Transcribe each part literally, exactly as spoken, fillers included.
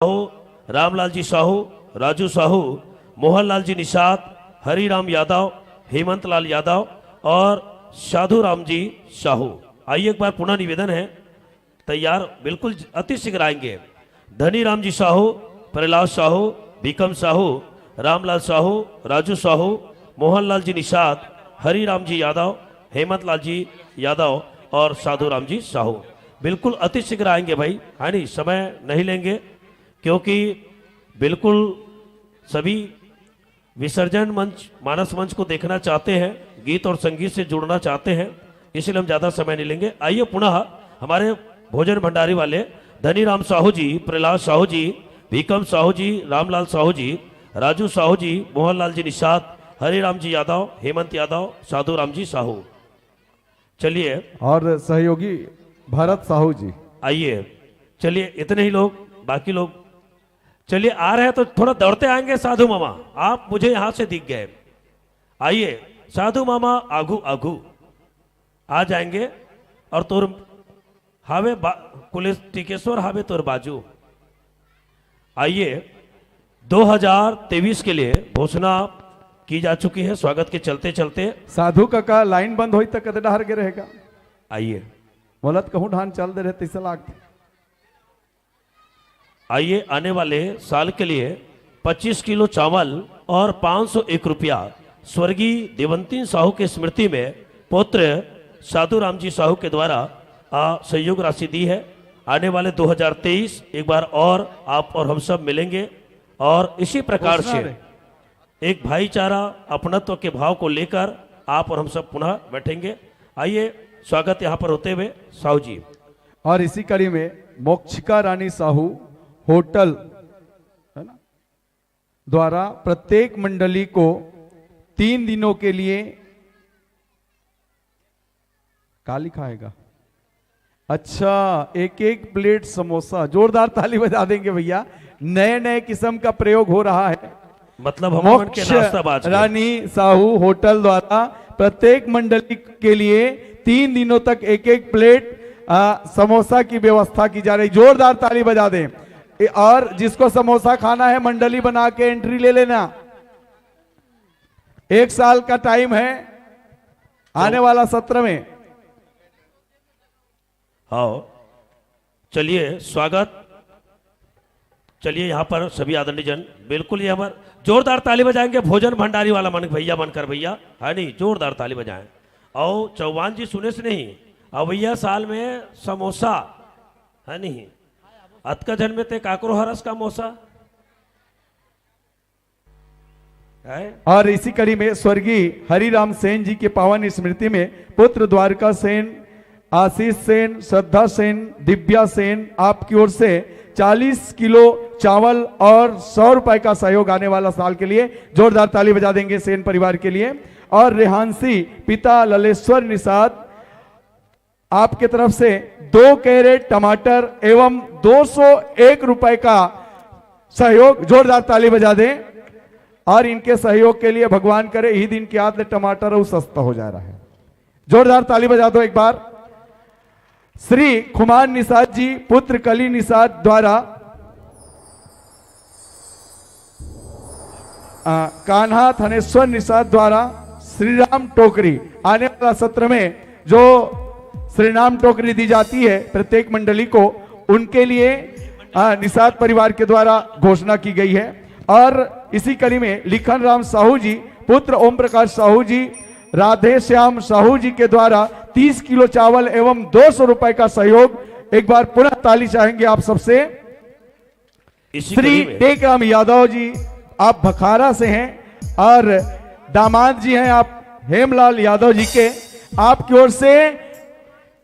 साहू, रामलाल जी साहू, राजू साहू, मोहनलाल जी निषाद, हरिराम यादव, हेमंत लाल यादव और साधु राम जी साहू। आइए, एक बार पुनः निवेदन है, तैयार बिल्कुल अति शीघ्र आएंगे। धनी राम जी साहू, प्रहलाद साहू, भीकम साहू, रामलाल साहू, राजू साहू, मोहनलाल जी निषाद, हरिराम जी यादव, हेमंत लाल जी यादव और साधु राम जी साहू बिल्कुल अति शीघ्र आएंगे भाई, है नी, समय नहीं लेंगे, क्योंकि बिल्कुल सभी विसर्जन मंच, मानस मंच को देखना चाहते हैं, गीत और संगीत से जुड़ना चाहते हैं, इसलिए हम ज्यादा समय नहीं लेंगे। आइए, पुनः हमारे भोजन भंडारी वाले धनीराम साहू जी, प्रहलाद साहू जी, भीकम साहू जी, रामलाल साहू जी, राजू साहू जी, मोहनलाल जी निषाद, हरिराम जी यादव, हेमंत यादव, साधु राम जी साहू। चलिए। और सहयोगी भरत साहू जी। आइए, चलिए, इतने ही लोग, बाकी लोग चलिए, आ रहे हैं तो थोड़ा दौड़ते आएंगे। साधु मामा, आप मुझे यहां से दिख गए। आइए, साधु मामा, आगू आगू आ जाएंगे। और तोर हावे बा-, कुलेश टिकेश्वर हावे तोर बाजू। आइए, दो हज़ार तेईस के लिए घोषणा की जा चुकी है। स्वागत के चलते चलते साधु काका, लाइन बंद होई त कते डहर के रहेगा? आइए। मोला त कहूं ढान चल दे रहे तैसे लागथे। आइए, आने वाले साल के लिए पच्चीस किलो चावल और पाँच सौ एक रुपया स्वर्गीय देवंतीन साहू के स्मृति में पुत्र साधु राम जी साहू के द्वारा, आ, सहयोग राशि दी है। आने वाले दो हज़ार तेईस एक बार और आप और हम सब मिलेंगे और इसी प्रकार से एक भाईचारा, अपनत्व के भाव को लेकर आप और हम सब पुनः बैठेंगे। आइए, स्वागत यहाँ पर होते हुए साहू जी। और इसी कड़ी में मोक्षिका रानी साहू होटल, है ना, द्वारा प्रत्येक मंडली को तीन दिनों के लिए का लिखा हैगा? अच्छा, एक एक प्लेट समोसा। जोरदार ताली बजा देंगे भैया, नए नए किस्म का प्रयोग हो रहा है। मतलब, हम मन के मोक्ष नाश्ता बाज गए। रानी साहू होटल द्वारा प्रत्येक मंडली के लिए तीन दिनों तक एक एक प्लेट, आ, समोसा की व्यवस्था की जा रही। जोरदार ताली बजा दें। ए, और जिसको समोसा खाना है, मंडली बना के एंट्री ले लेना। एक साल का टाइम है, आने वाला सत्र में। हाँ, चलिए, स्वागत। चलिए, यहाँ पर सभी आदरणीय जन, बिल्कुल ये हमारे जोरदार ताली बजाएंगे भोजन भंडारी वाला मन, भैया बनकर भैया, है नहीं, जोरदार ताली बजाएं। और चौहान जी सुने से नहीं, अवैया साल में समोसा, है नहीं, अतका जन में ते काकरो हरस का मोसा। और इसी कड़ी में स्वर्गीय हरिराम सेन जी के पावन स्मृति में पुत्र द्वारका सेन, आशीष सेन, श्रद्धा सेन, दिव्या सेन, आपकी ओर से चालीस किलो चावल और सौ रुपए का सहयोग आने वाला साल के लिए। जोरदार ताली बजा देंगे सेन परिवार के लिए। और रेहांशी पिता ललेश्वर निषाद, आपके तरफ से दो कैरेट टमाटर एवं दो सौ एक रुपए का सहयोग। जोरदार ताली बजा दें। और इनके सहयोग के लिए भगवान करे, यही दिन के आदि टमाटर अउ सस्ता हो जा रहा है। जोरदार ताली बजा दो एक बार। श्री खुमान निषाद जी पुत्र कली निषाद द्वारा, आ, कान्हा थानेश्वर निषाद द्वारा श्री राम टोकरी, आने वाला सत्र में जो श्री राम टोकरी दी जाती है प्रत्येक मंडली को, उनके लिए, आ, निषाद परिवार के द्वारा घोषणा की गई है। और इसी कड़ी में लिखन राम साहू जी पुत्र ओम प्रकाश साहू जी, राधे श्याम साहू जी के द्वारा तीस किलो चावल एवं दो सौ रुपए का सहयोग। एक बार पुनः ताली चाहेंगे आप सबसे। इसी श्री कड़ी में टेकराम यादव जी, आप भखारा से हैं और दामाद जी हैं आप हेमलाल यादव जी के, आपकी ओर से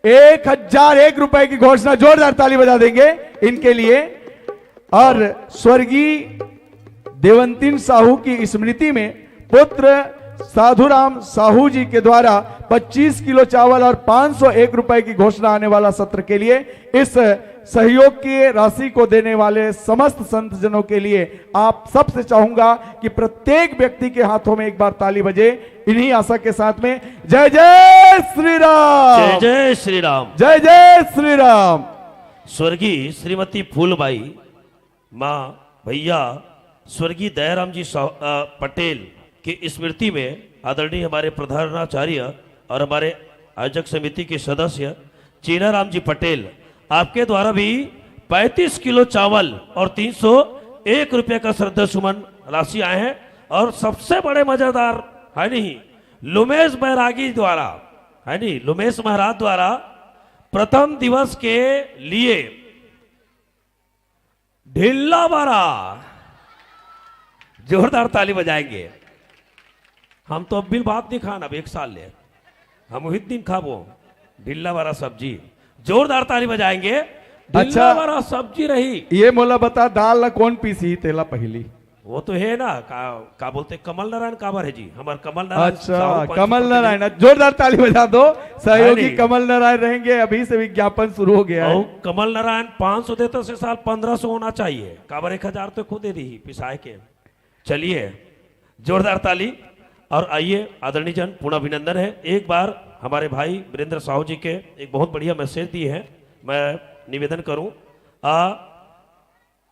एक हजार एक रुपए की घोषणा। जोरदार ताली बजा देंगे इनके लिए। और स्वर्गीय देवंतीन साहू की स्मृति में पुत्र साधुराम साहू जी के द्वारा पच्चीस किलो चावल और पाँच सौ एक रुपए की घोषणा आने वाला सत्र के लिए। इस सहयोग की राशि को देने वाले समस्त संत जनों के लिए आप सबसे चाहूंगा कि प्रत्येक व्यक्ति के हाथों में एक बार ताली बजे। इन्हीं आशा के साथ में जय जय श्री राम। जय जय श्री राम। जय जय श्री राम। स्वर्गीय श्रीमती फूलबाई माँ भैया स्वर्गीय दयाराम जी साह-, अ, पटेल की स्मृति में आदरणीय हमारे प्रधानाचार्य और हमारे आयोजक समिति के सदस्य चीनाराम जी पटेल, आपके द्वारा भी पैंतीस किलो चावल और तीन सौ एक रुपये का श्रद्धा सुमन राशि आए हैं। और सबसे बड़े मजेदार है नहीं, लुमेश बैरागी द्वारा, है नहीं, लुमेश महाराज द्वारा प्रथम दिवस के लिए ढिल्ला बरा, जोरदार ताली बजाएंगे। हम तो अब बिल बात नहीं खाना, अब एक साल ले हम वही दिन खाबो ढिल्ला बरा सब्जी। जोरदार ताली बजाएंगे। ढिल्ला अच्छा। बरा सब्जी रही। ये मोला बता, दाल ला कौन पीसी तेला पहली? वो तो है ना, का, का बोलते, कमल नारायण काबर है जी, हमारे कमल नारायण अच्छा, साहू पंच कमल पकड़े। नारायण, जोरदार ताली बजा दो। सहयोगी अरे। कमल नारायण रहेंगे, अभी से विज्ञापन शुरू हो गया है। और कमल नारायण पाँच सौ देता से साल पन्द्रह सौ होना चाहिए, काबर एक हजार तो खुद दे दी पिसाए के। चलिए, जोरदार ताली। और आइए आदरणीय जन, पूर्ण अभिनंदन है। एक बार हमारे भाई वीरेंद्र साहू जी के एक बहुत बढ़िया मैसेज दिए हैं, मैं निवेदन करूं, आ,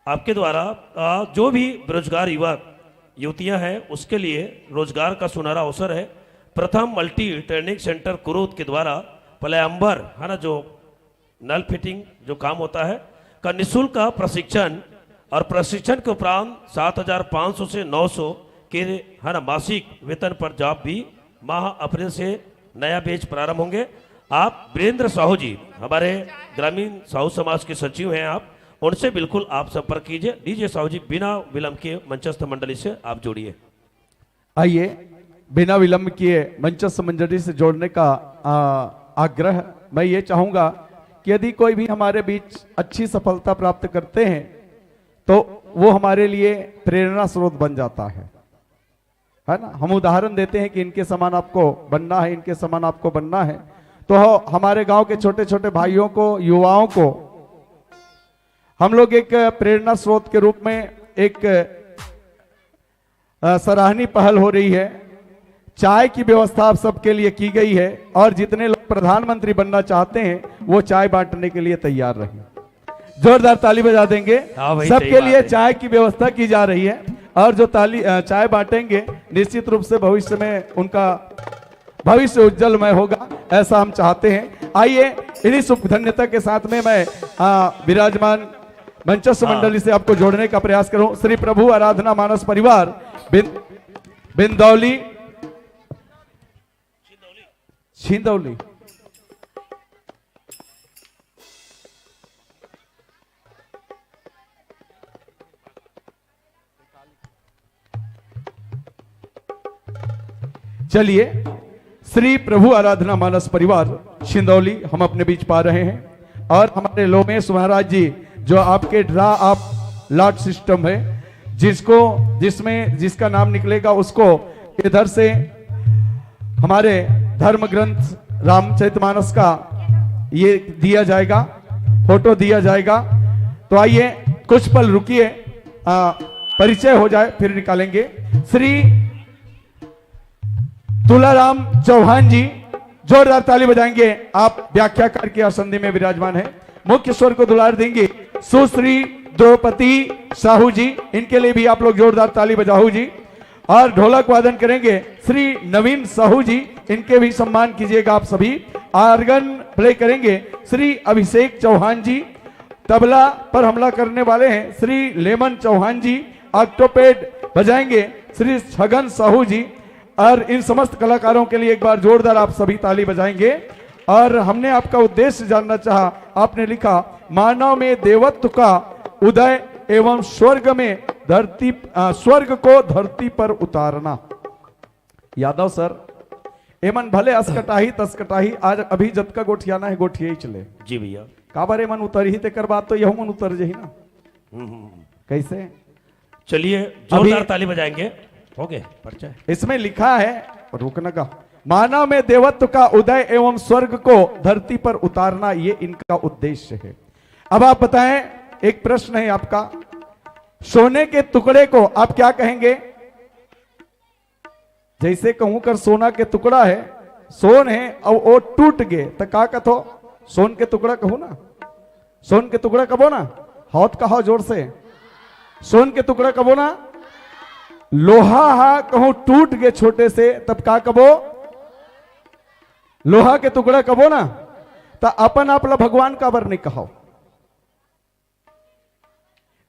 आपके द्वारा, आ, जो भी बेरोजगार युवक युवतियां हैं, उसके लिए रोजगार का सुनहरा अवसर है। प्रथम मल्टी ट्रेनिंग सेंटर कुरुद के द्वारा प्लम्बर, है ना, जो नल फिटिंग जो काम होता है, का निशुल्क प्रशिक्षण, और प्रशिक्षण के उपरांत सात हजार पाँच सौ से नौ सौ के, है ना, मासिक वेतन पर जॉब भी माह अप्रैल से नया बैच प्रारंभ होंगे। आप वीरेंद्र साहू जी, हमारे ग्रामीण साहू समाज के सचिव हैं आप, उनसे बिल्कुल आप संपर्क कीजिए। डीजे साहू जी, बिना विलंब के मंचस्थ मंडली से आप जुड़िए। आइए, बिना विलंब किए मंचस्थ मंडली से जोड़ने का, आ, आग्रह। मैं ये चाहूंगा कि यदि कोई भी हमारे बीच अच्छी सफलता प्राप्त करते हैं, तो वो हमारे लिए प्रेरणा स्रोत बन जाता है, है ना? हम उदाहरण देते हैं कि इनके समान आपको बनना है, इनके समान आपको बनना है। तो हमारे गांव के छोटे छोटे भाइयों को, युवाओं को हम लोग एक प्रेरणा स्रोत के रूप में एक, अ, सराहनीय पहल हो रही है। चाय की व्यवस्था आप सबके लिए की गई है और जितने लोग प्रधानमंत्री बनना चाहते हैं, वो चाय बांटने के लिए तैयार रहें। जोरदार ताली बजा देंगे। हाँ भाई, सही सबके बात लिए है। चाय की व्यवस्था की जा रही है और जो ताली, अ, चाय बांटेंगे, निश्चित रूप से भविष्य में उनका भविष्य उज्जवलमय होगा, ऐसा हम चाहते हैं। आइए, इन्हीं शुभ धन्यता के साथ में मैं, आ, विराजमान मंचस्थ हाँ। मंडली से आपको जोड़ने का प्रयास करूं। श्री प्रभु आराधना मानस परिवार बिन-, बिंदौली, छिंदौली। चलिए, श्री प्रभु आराधना मानस परिवार छिंदौली हम अपने बीच पा रहे हैं और हमारे लोमेश महाराज जी, जो आपके ड्रा अप लॉट सिस्टम है, जिसको, जिसमें, जिसका नाम निकलेगा, उसको इधर से हमारे धर्म ग्रंथ रामचरितमानस का ये दिया जाएगा, फोटो दिया जाएगा। तो आइए, कुछ पल रुकिए, आ, परिचय हो जाए, फिर निकालेंगे। श्री तुलाराम चौहान जी, जोरदार ताली बजाएंगे आप व्याख्याकार के आसंदी में विराजमान है। मुख्य स्वर को दुलार देंगे सुश्री द्रौपदी साहू जी, इनके लिए भी आप लोग जोरदार ताली बजाओ जी। और ढोलक वादन करेंगे श्री नवीन साहू जी, इनके भी सम्मान कीजिएगा आप सभी। ऑर्गन प्ले करेंगे श्री अभिषेक चौहान जी। तबला पर हमला करने वाले हैं श्री लेमन चौहान जी। ऑक्टोपेड बजाएंगे श्री छगन साहू जी। और इन समस्त कलाकारों के लिए एक बार जोरदार आप सभी ताली बजाएंगे। और हमने आपका उद्देश्य जानना चाहा, आपने लिखा, मानव में देवत्व का उदय एवं स्वर्ग में धरती, आ, स्वर्ग को धरती पर उतारना। यादव सर, एमन भले असकटाही तसकटाही, आज अभी जतका गोठियाना है, गोठिया ही चले। जी भैया। काबर एमन उतरही, तेकर बाद तो यहू मन उतर जही ना। हम्म, हम्म, हम्म। कैसे? चलिए, जोरदार अभी ताली बजाएंगे। हो गए परिचय। इसमें लिखा है, रुकना का, मानव में देवत्व का उदय एवं स्वर्ग को धरती पर उतारना, ये इनका उद्देश्य है। अब आप बताएं, एक प्रश्न है आपका, सोने के टुकड़े को आप क्या कहेंगे? जैसे कहूं कर सोना के टुकड़ा है, सोन है, अब वो टूट गे, तो का कथो? सोन के टुकड़ा कहू ना, सोन के टुकड़ा कबो ना, हाथ कहा जोर से। सोन के टुकड़ा कबो ना। लोहा हा कहूं टूट गे छोटे से, तब का कबो? लोहा के टुकड़ा कबो ना। त अपन आप ला भगवान काबर नहीं कहो?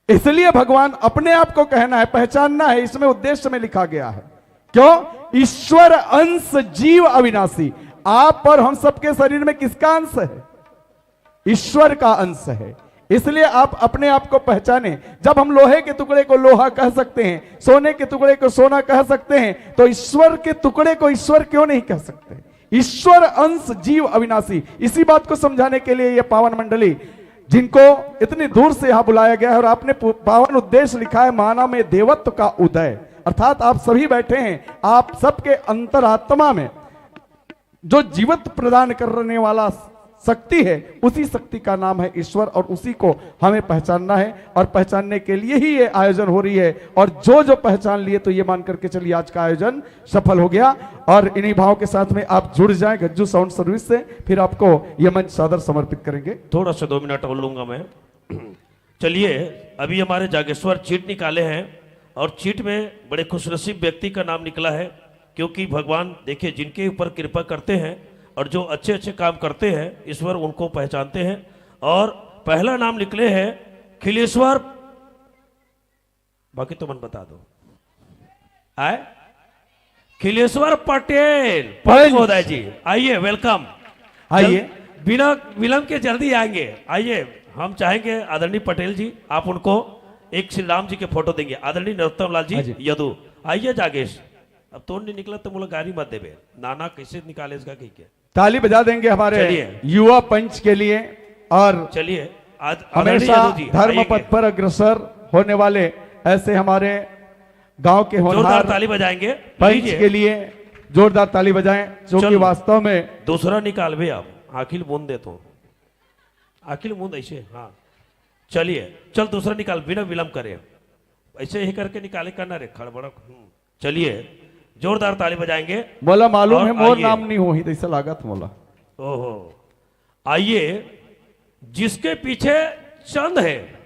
इसलिए भगवान अपने आप को कहना है, पहचानना है, इसमें उद्देश्य में लिखा गया है। क्यों? ईश्वर अंश जीव अविनाशी। आप और हम सबके शरीर में किसका अंश है? ईश्वर का अंश है। इसलिए आप अपने आप को पहचाने। जब हम लोहे के टुकड़े को लोहा कह सकते हैं, सोने के टुकड़े को सोना कह सकते हैं, तो ईश्वर के टुकड़े को ईश्वर क्यों नहीं कह सकते? ईश्वर अंश जीव अविनाशी। इसी बात को समझाने के लिए ये पावन मंडली, जिनको इतनी दूर से यहां बुलाया गया है और आपने पु-, पावन उद्देश्य लिखा है, मानव में देवत्व का उदय, अर्थात आप सभी बैठे हैं, आप सबके अंतरात्मा में जो जीवत प्रदान करने वाला शक्ति है, उसी शक्ति का नाम है ईश्वर और उसी को हमें पहचानना है और पहचानने के लिए ही ये आयोजन हो रही है। और जो जो पहचान लिए, तो ये मान करके चलिए, आज का आयोजन सफल हो गया। और इन्हीं भाव के साथ में आप जुड़ जाएं गज्जू साउंड सर्विस से, फिर आपको ये मंच सादर समर्पित करेंगे। थोड़ा सा दो मिनट और लूंगा मैं। चलिए, अभी हमारे जागेश्वर चीट निकाले हैं और चीट में बड़े खुशनसीब व्यक्ति का नाम निकला है, क्योंकि भगवान, देखिए, जिनके ऊपर कृपा करते हैं और जो अच्छे अच्छे काम करते हैं, ईश्वर उनको पहचानते हैं। और पहला नाम निकले हैं खिलेश्वर, बाकी तो मन बता दो। आए? खिलेश्वर पटेल, पंच। महोदय जी, आइए, वेलकम। आइए। बिना विलंब के जल्दी आएंगे। आइए, हम चाहेंगे आदरणीय पटेल जी, आप उनको एक श्री राम जी के फोटो देंगे। आदरणीय नरोत्तम लाल जी, हाँ जी। यदु, आइए जागेश। अब तो नहीं निकला तो मुला गारी मत देबे। नाना कैसे निकाले इसका, कही के। ताली बजा देंगे हमारे चलिए। युवा पंच के लिए और चलिए, आज आदरणीय हमेशा यदु जी, धर्म आइए। पथ पर अग्रसर होने वाले ऐसे हमारे गांव के जोरदार होनहार ताली बजाएंगे। पंच लीजिए। के लिए जोरदार ताली बजाएं, जो कि चल। वास्तव में दूसरा निकाल भी आप, आखिर बूंद दे तो। आखिर बूंद ऐसे, हाँ। चलिए, चल दूसरा निकाल, बिना विलंब करे। ऐसे ही करके निकाले करना रे, खड़बड़ा। हम्म। चलिए, जोरदार ताली बजाएंगे। मोला मालूम और है, मोर आइए। नाम नहीं होही, तो ऐसा लागत मोला। ओहो। आइए, जिसके पीछे चंद है,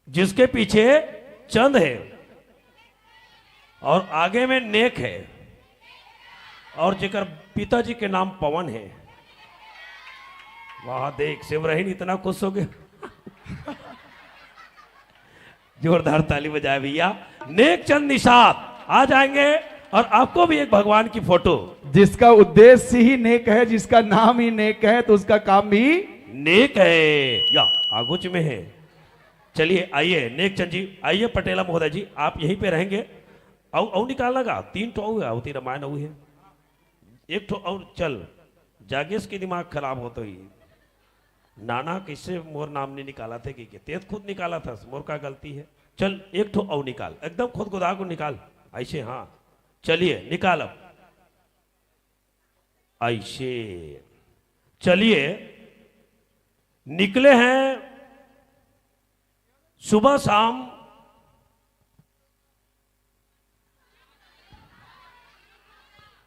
जिसके पीछे चंद है और आगे में नेक है और जेकर पिताजी के नाम पवन है। वहां देख, शिवरहीन इतना खुश हो गया। जोरदार ताली बजाए भैया। नेक चंद निषाद आ जाएंगे और आपको भी एक भगवान की फोटो। जिसका उद्देश्य ही नेक है, जिसका नाम ही नेक है, तो उसका काम भी नेक है। या आगुच में है। चलिए, आइए नेक चंद जी, आइए पटेला महोदय जी, आप यहीं पे रहेंगे। अउ, अउ निकालना का, तीन ठो अउ है, अउ तीन रामायण अउ है, एक ठो अउ। चल, जागेश के दिमाग खराब होत ही। नाना, कैसे मोर नाम नहीं निकाला थे कि के? तेत खुद निकाला था, मोर का गलती है? चल, एक ठो अउ निकाल, एकदम खुद गुदा को निकाल। ऐसे, हाँ, चलिए निकाल अब। ऐसे, चलिए, निकले हैं सुबह शाम।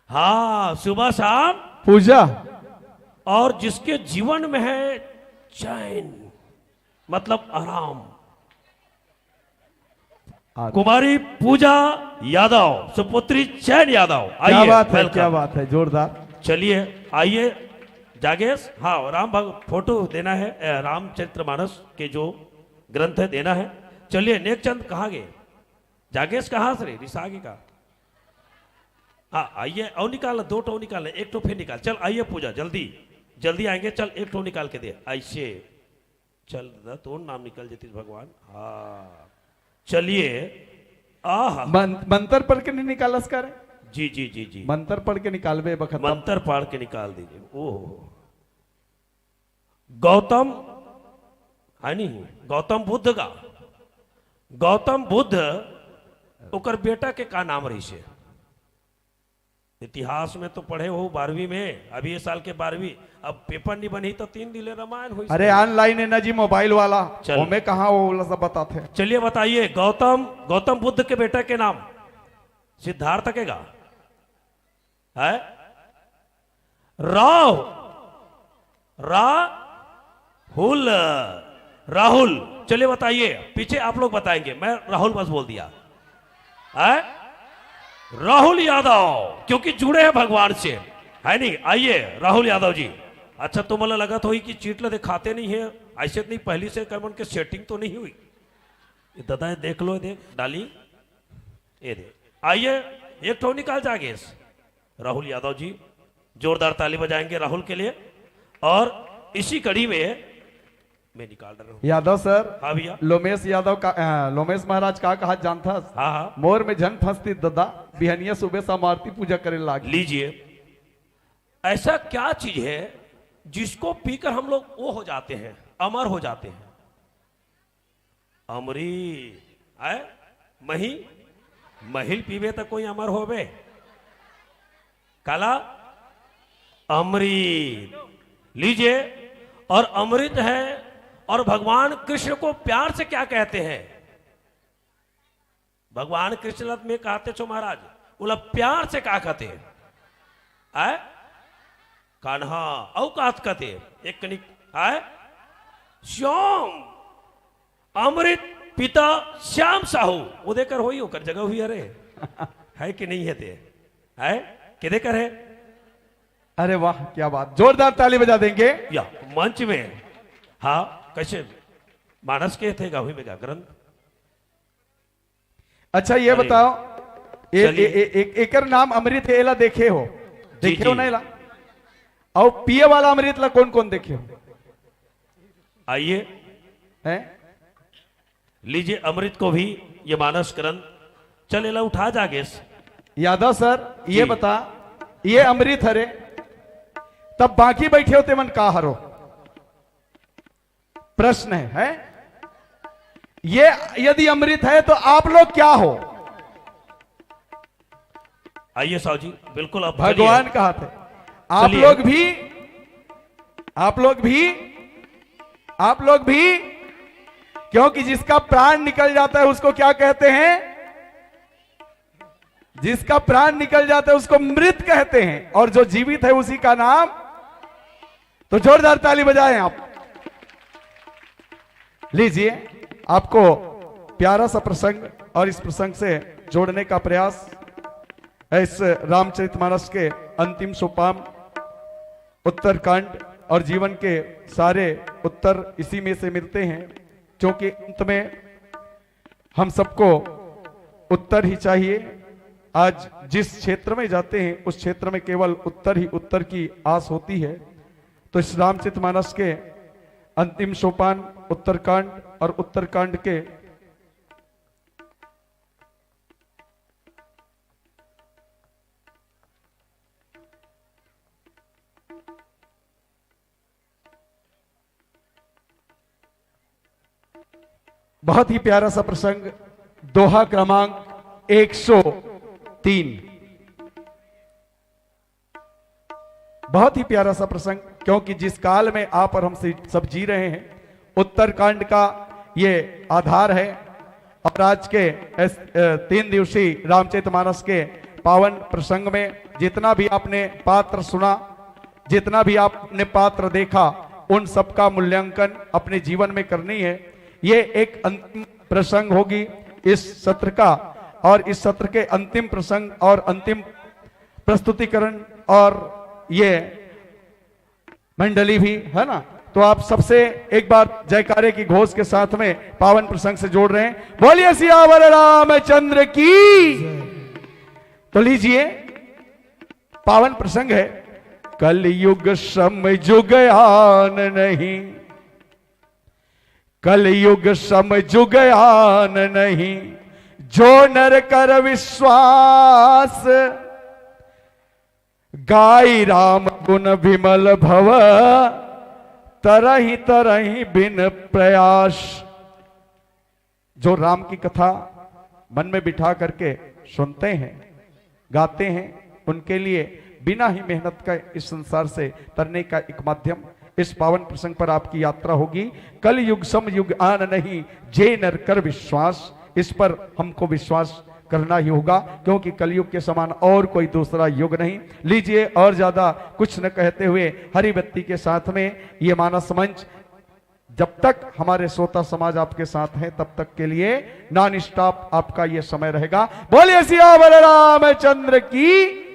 हाँ, सुबह शाम। पूजा। और जिसके जीवन में है चैन, मतलब आराम। आ- कुमारी पूजा यादव, सुपुत्री चैन यादव, क्या आइए, बात है, welcome। क्या बात है, जोरदार। चलिए, आइए जागेश। हाँ, राम भग-, फोटो देना है, ए, रामचरितमानस के जो ग्रंथ है, देना है। चलिए, नेकचंद कहाँ गए? जागेश कहाँ से रे? रिसा के का? हाँ, आइए, अउ निकाल, दो ठो निकाल, एक ठो फिर निकाल। चल, आइए पूजा, जल्दी, जल्दी आएंगे। चल, एक ठो निकाल के दे। ऐसे, चल दादा, तोर नाम निकल जतिस भगवान। हाँ, चलिए। आह। मन-, मंत्र पढ़ के नहीं निकालस का रे? जी, जी, जी, जी। मंत्र पढ़ के निकालबे बखत। मंत्र पढ़ के निकाल दीजिए। ओहो। गौतम, है नहीं, गौतम बुद्ध का, गौतम बुद्ध, ओकर बेटा के का नाम रहिसे? इतिहास में तो पढ़े हो बारहवीं में, अभी ये साल के बारहवीं, अब पेपर नहीं बनी तो तीन दिन ले रामायण हुई। अरे, online है ना जी, mobile वाला, चल। ओमे कहाँ वो वाला सब बताते हैं? चलिए बताइए, गौतम, गौतम बुद्ध के बेटा के नाम सिद्धार्थ के का है? राव, राहुल, राहुल। चलिए बताइए, पीछे आप लोग बताएंगे, मैं राहुल बस बोल दिया है। राहुल यादव, क्योंकि जुड़े हैं भगवान से, है नहीं? आइए राहुल यादव जी। अच्छा, तुम्हाला लगत होही कि चीट ला दिखाते नहीं है, ऐसे नहीं, पहली से कमन के सेटिंग तो नहीं हुई। ये दादा, ये देख लो, ये देख डाली, ये दे। आइए, एक ठो निकाल जागे राहुल यादव जी। जोरदार ताली बजाएंगे राहुल के लिए। और इसी कड़ी में मैं निकाल रहा हूँ। यादव सर, हाँ भैया। लोमेश यादव का, अ, लोमेश महाराज का कहा जानथस? हाँ, हाँ। मोर में झन फंसती ददा, बिहनिया सुबह शाम आरती पूजा करे लाग। लीजिए, ऐसा क्या चीज है जिसको पीकर हम लोग वो हो जाते हैं, अमर हो जाते हैं? अमृत है। मही, महिल पीबे तो कोई अमर होबे? काला? अमृत। लीजिए, और अमृत है, और भगवान कृष्ण को प्यार से क्या कहते हैं? भगवान कृष्ण ला में कहते छो महाराज, बोला प्यार से क्या कहते हैं? आय? कान्हा, अउ का कहते हैं? एक कनिक, आय? श्याम, अमृत पिता श्याम साहू, वो देकर होई, ओकर जगह हुई, अरे, है कि नहीं है ते? है? किधे कर है? अरे वाह, क्या बात, जोरदार ताली बजा देंगे। या मंच में, हाँ, कैसे मानस के थे गाँव में का ग्रंथ? अच्छा, ये अरे। बताओ, ए-, चलिए। ए-, ए-, एक, एकर नाम अमृत है, एला देखे हो? जी, देखे हो जी। ना एला? अउ पिए वाला अमृत ला कौन कौन देखे हो? आइए। हैं? लीजिए अमृत को भी, ये मानस ग्रंथ। चल, एला उठा जागेस। यादव सर, ये जी। बता, ये अमृत हरे, तब बाकी बैठे हो तेमन का हरो? प्रश्न है, है? ये यदि अमृत है तो आप लोग क्या हो? आइए साहू जी, बिल्कुल आप भगवान चलिए। का हाथ है। आप चलिए। लोग भी, आप लोग भी, आप लोग भी, क्योंकि जिसका प्राण निकल जाता है उसको क्या कहते हैं? जिसका प्राण निकल जाता है उसको मृत कहते हैं, और जो जीवित है उसी का नाम। तो जोरदार ताली बजाएं आप। लीजिए, आपको प्यारा सा प्रसंग और इस प्रसंग से जोड़ने का प्रयास है इस रामचरितमानस के अंतिम सोपान उत्तरकांड, और जीवन के सारे उत्तर इसी में से मिलते हैं, क्योंकि अंत में हम सबको उत्तर ही चाहिए। आज जिस क्षेत्र में जाते हैं, उस क्षेत्र में केवल उत्तर ही उत्तर की आस होती है। तो इस रामचरितमानस के अंतिम सोपान उत्तरकांड और उत्तरकांड के बहुत ही प्यारा सा प्रसंग, दोहा क्रमांक एक सौ तीन। बहुत ही प्यारा सा प्रसंग, क्योंकि जिस काल में आप और हम से-, सब जी रहे हैं, उत्तरकांड का ये आधार है। और आज के इस, अ, तीन दिवसीय रामचरितमानस के पावन प्रसंग में जितना भी आपने पात्र सुना, जितना भी आपने पात्र देखा, उन सबका मूल्यांकन अपने जीवन में करनी है। ये एक अंतिम प्रसंग होगी इस सत्र का, और इस सत्र के अंतिम प्रसंग और अंतिम प्रस्तुतिकरण और ये मंडली भी है ना, तो आप सबसे एक बार जयकारे की घोष के साथ में पावन प्रसंग से जोड़ रहे हैं। बोलिए सियावर रामचंद्र की। तो लीजिए, पावन प्रसंग है, कलयुग सम जुग आन नहीं, कलयुग सम जुग आन नहीं, जो नर कर विश्वास। गाई राम गुण विमल भव, तरहि तरहि बिन प्रयास। जो राम की कथा मन में बिठा करके सुनते हैं, गाते हैं, उनके लिए बिना ही मेहनत का इस संसार से तरने का एक माध्यम, इस पावन प्रसंग पर आपकी यात्रा होगी। कलयुग सम युग आन नहीं, जे नर कर विश्वास। इस पर हमको विश्वास करना ही होगा, क्योंकि कलयुग के समान और कोई दूसरा युग नहीं। लीजिए, और ज्यादा कुछ न कहते हुए हरी बत्ती के साथ में ये मानस मंच जब तक हमारे श्रोता समाज आपके साथ हैं, तब तक के लिए नॉन स्टॉप आपका ये समय रहेगा। बोलिए सियावर रामचंद्र की।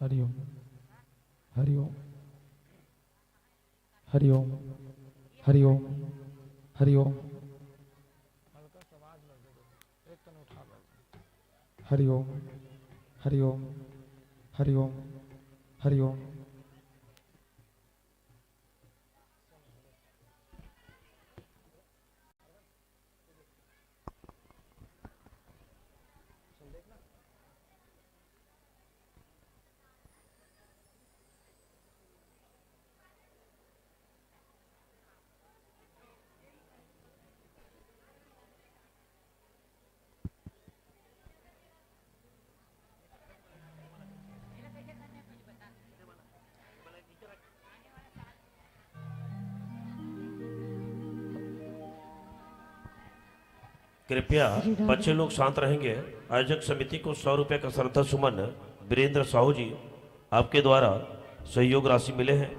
हरिओम। हरिओम। हरिओम। हरिओम। हरिओम। हरिओम। हरिओम। हरिओम। हरिओम। कृपया बच्चे लोग शांत रहेंगे। आयोजक समिति को सौ रुपए का श्रद्धा सुमन वीरेंद्र साहू जी आपके द्वारा सहयोग राशि मिले हैं।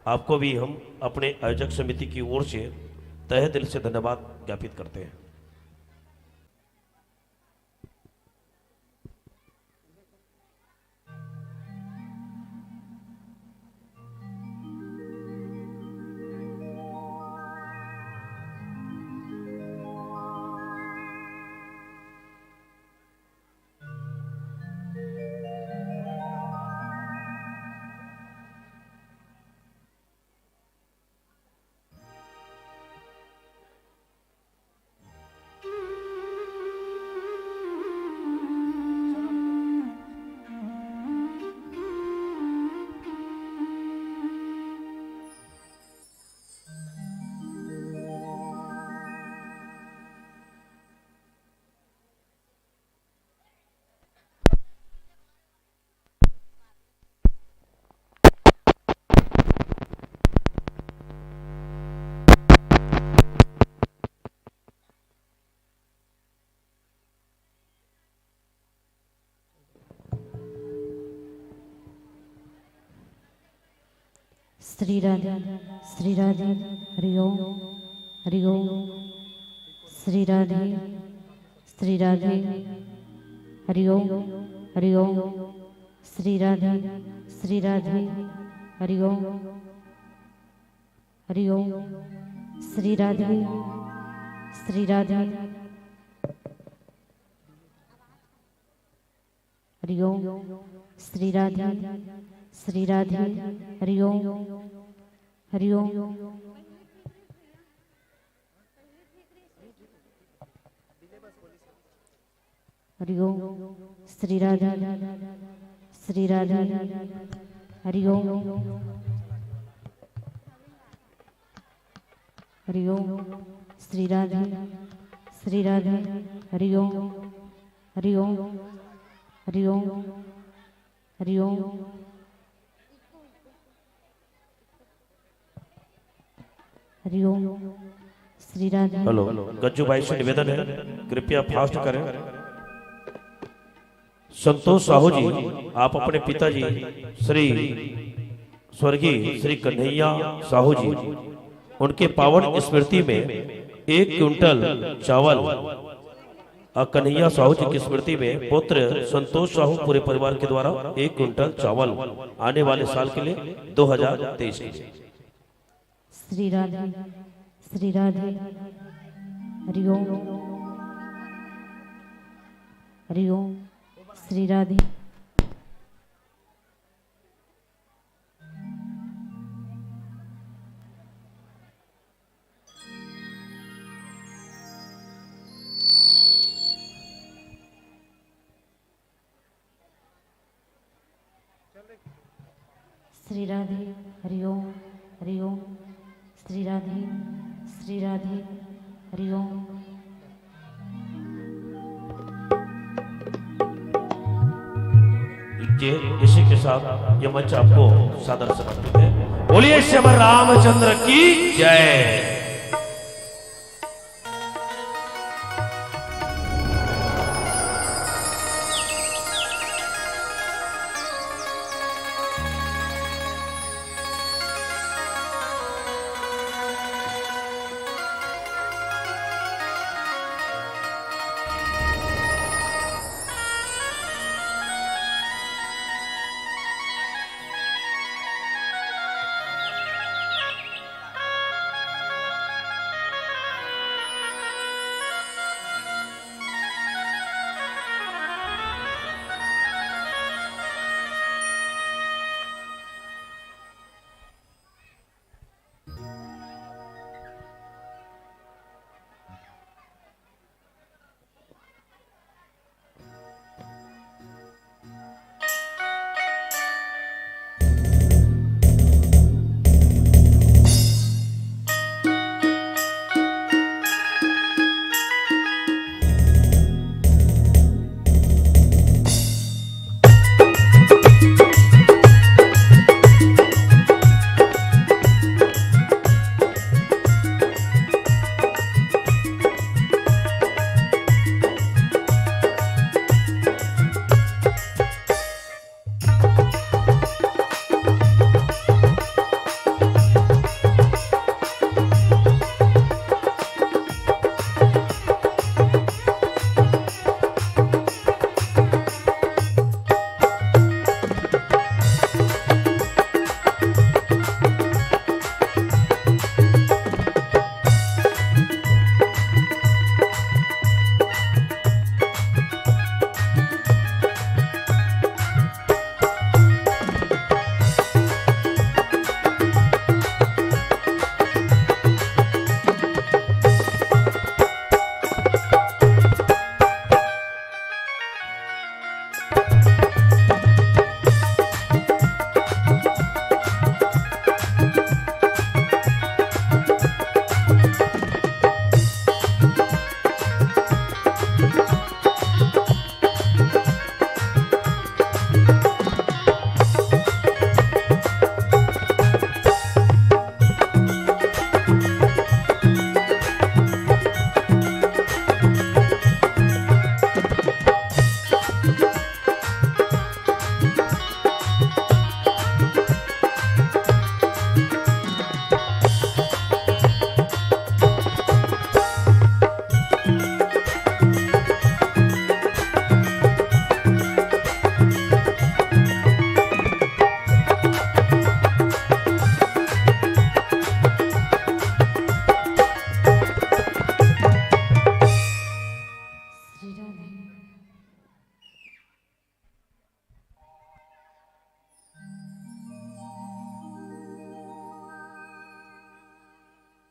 आपको भी हम अपने आयोजक समिति की ओर से तहे दिल से धन्यवाद ज्ञापित करते हैं। श्री राधे, श्री राधे, हरि ओम, हरि ओम, श्री राधे, श्री राधे, हरि ओम, हरि ओम, श्री राधे, श्री राधे, हरि ओम, हरि ओम, श्री राधे, श्री राधे। हरि ओम। श्री राधे, श्री राधे। हरि ओम, हरि ओम। हरि ओम। श्री राधे, श्री राधे। हरि ओम, हरि ओम। श्री राधे, श्री राधे। हरि ओम, हरि ओम, हरि ओम, हरि ओम। हरि ओम। श्री राधे। हेलो, गज्जू भाई से निवेदन है, कृपया फास्ट करें। संतोष साहू जी, आप अपने पिताजी श्री स्वर्गीय श्री कन्हैया साहू जी, उनके पावन स्मृति में एक क्विंटल चावल और कन्हैया साहू जी की स्मृति में पुत्र संतोष साहू पूरे परिवार के द्वारा एक क्विंटल चावल आने वाले साल के लिए, दो हज़ार तेईस के लिए। श्री राधे, श्री राधे। हरि ओम, हरि ओम। श्री राधे। श्री राधे। हरि ओम, हरि ओम। श्री राधे, श्री राधे। हरि ओम। ये, इसी के साथ ये मंच आपको सादर समर्पित है। बोलिए श्री रामचंद्र की जय।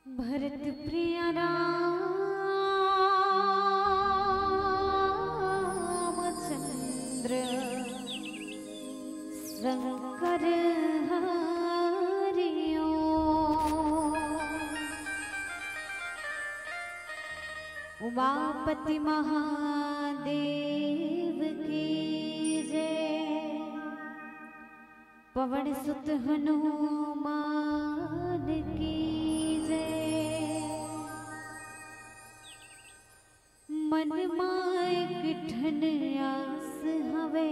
भरत प्रिय राम शंकर हरि ओम। उमापति महादेव की जय। पवन सुत हनुमान की जय। मन मा एक ठन आस हवे,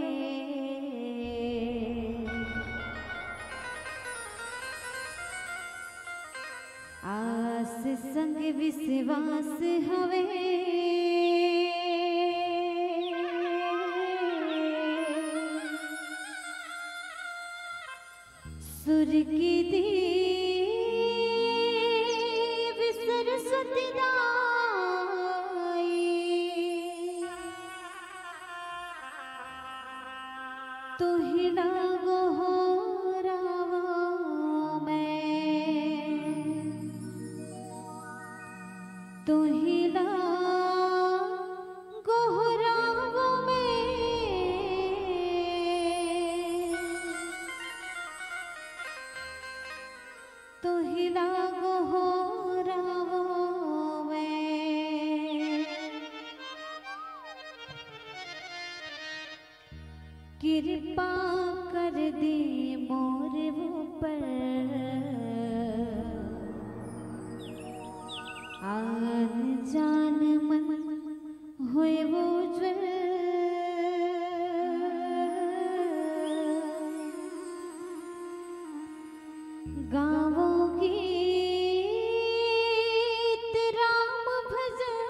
आस संग विश्वास हवे। सुर की देवी सरस्वती दाई, तुहिला गोहरावो मैं, तुहिला गोहरावो मैं, तुहिला गोहरावो मैं। कृपा कर दे मोर ऊपर, आन जान मन होए उज्जवल। गावो गीत राम भजन,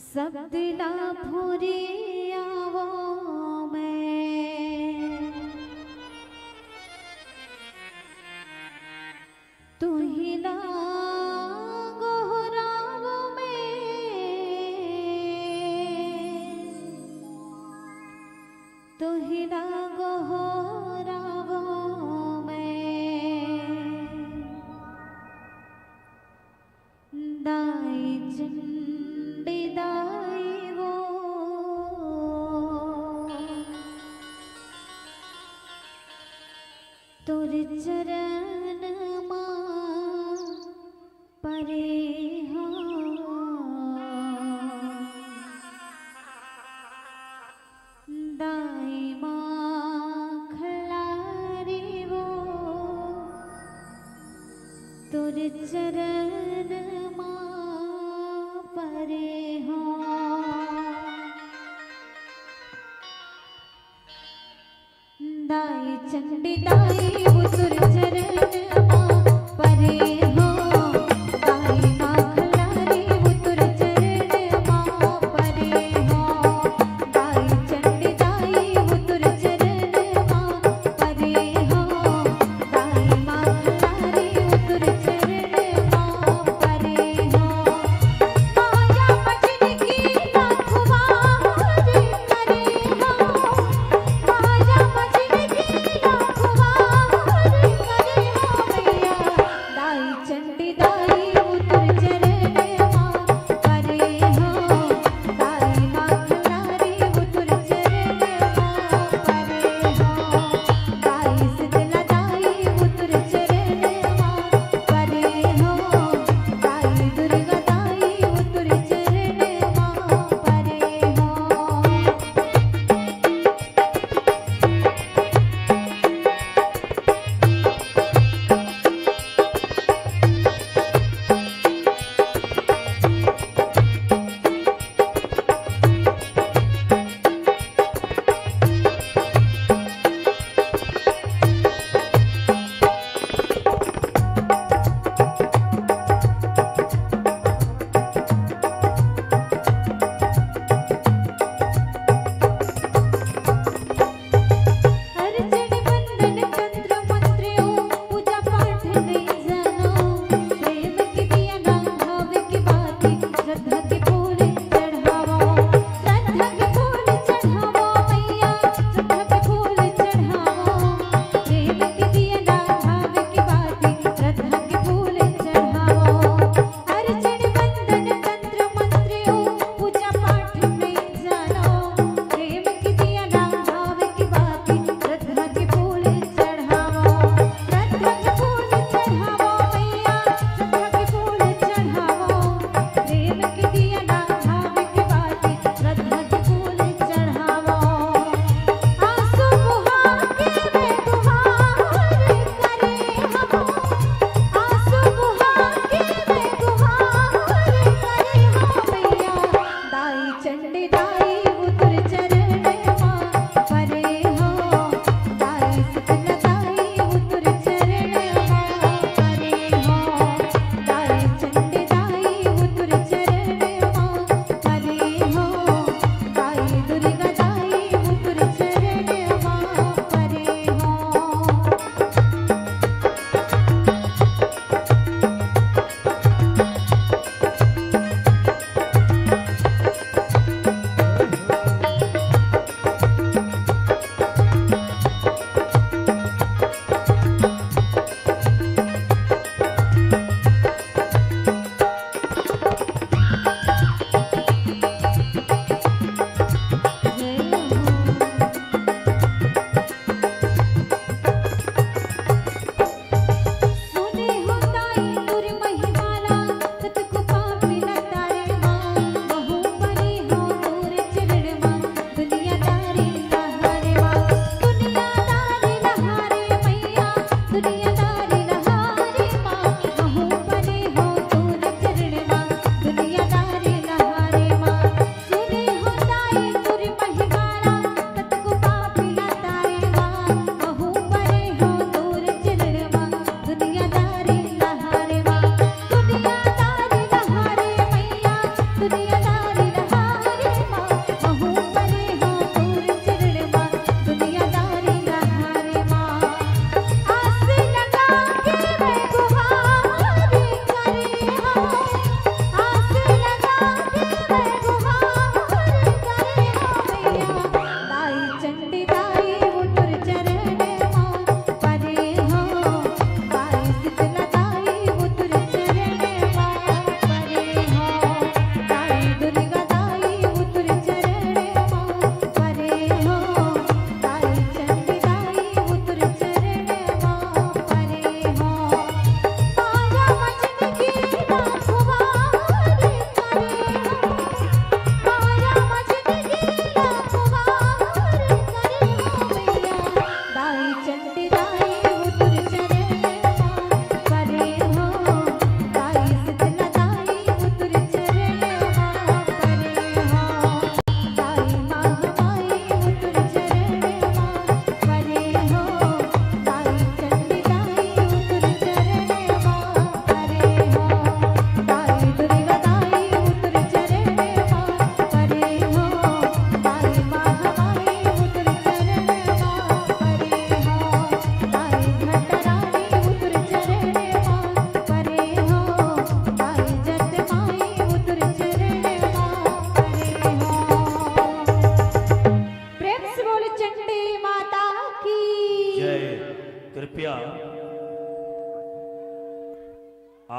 शब्द ला भुरियावो मैं। तुहिला गोहरावो मैं, तुहिला गोहरावो मैं। दाई चंडी दाई वो, तोर चरण मा परे हो। दाई माँ खलारी वो, तोर चरण मा परे हो। दाई चंडी दाई वो, तोर चरण मा परे हो। दाई माँ खलारी वो, तोर चरण मा परे हो। दाई चंडी दाई वो, तोर चरण मा परे हो। दाई माँ खलारी वो, तोर चरण मा परे हो।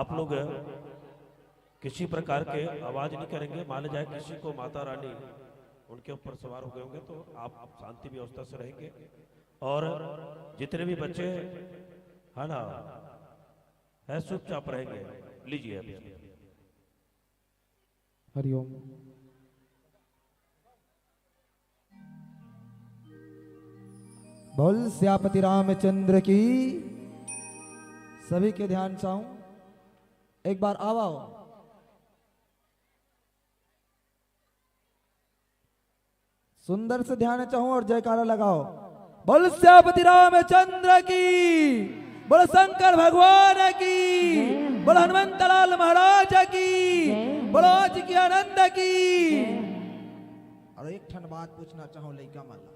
आप लोग किसी प्रकार के आवाज नहीं करेंगे। मान ली जाए किसी को माता रानी उनके ऊपर सवार हो गए होंगे, तो आप शांति व्यवस्था से रहेंगे। और जितने भी बच्चे, है ना, है, चुपचाप रहेंगे। लीजिए अभी। हरिओम। बोल सियापति रामचंद्र की। सभी के ध्यान चाहूं, एक बार आवाओ। सुंदर से ध्यान चाहूं और जयकारा लगाओ। बोल सियापति रामचंद्र की, बोल शंकर भगवान की, बोल हनुमंत लाल महाराज की, बोल आज की आनंद की। और एक ठन बात पूछना चाहूं लइका मन ला,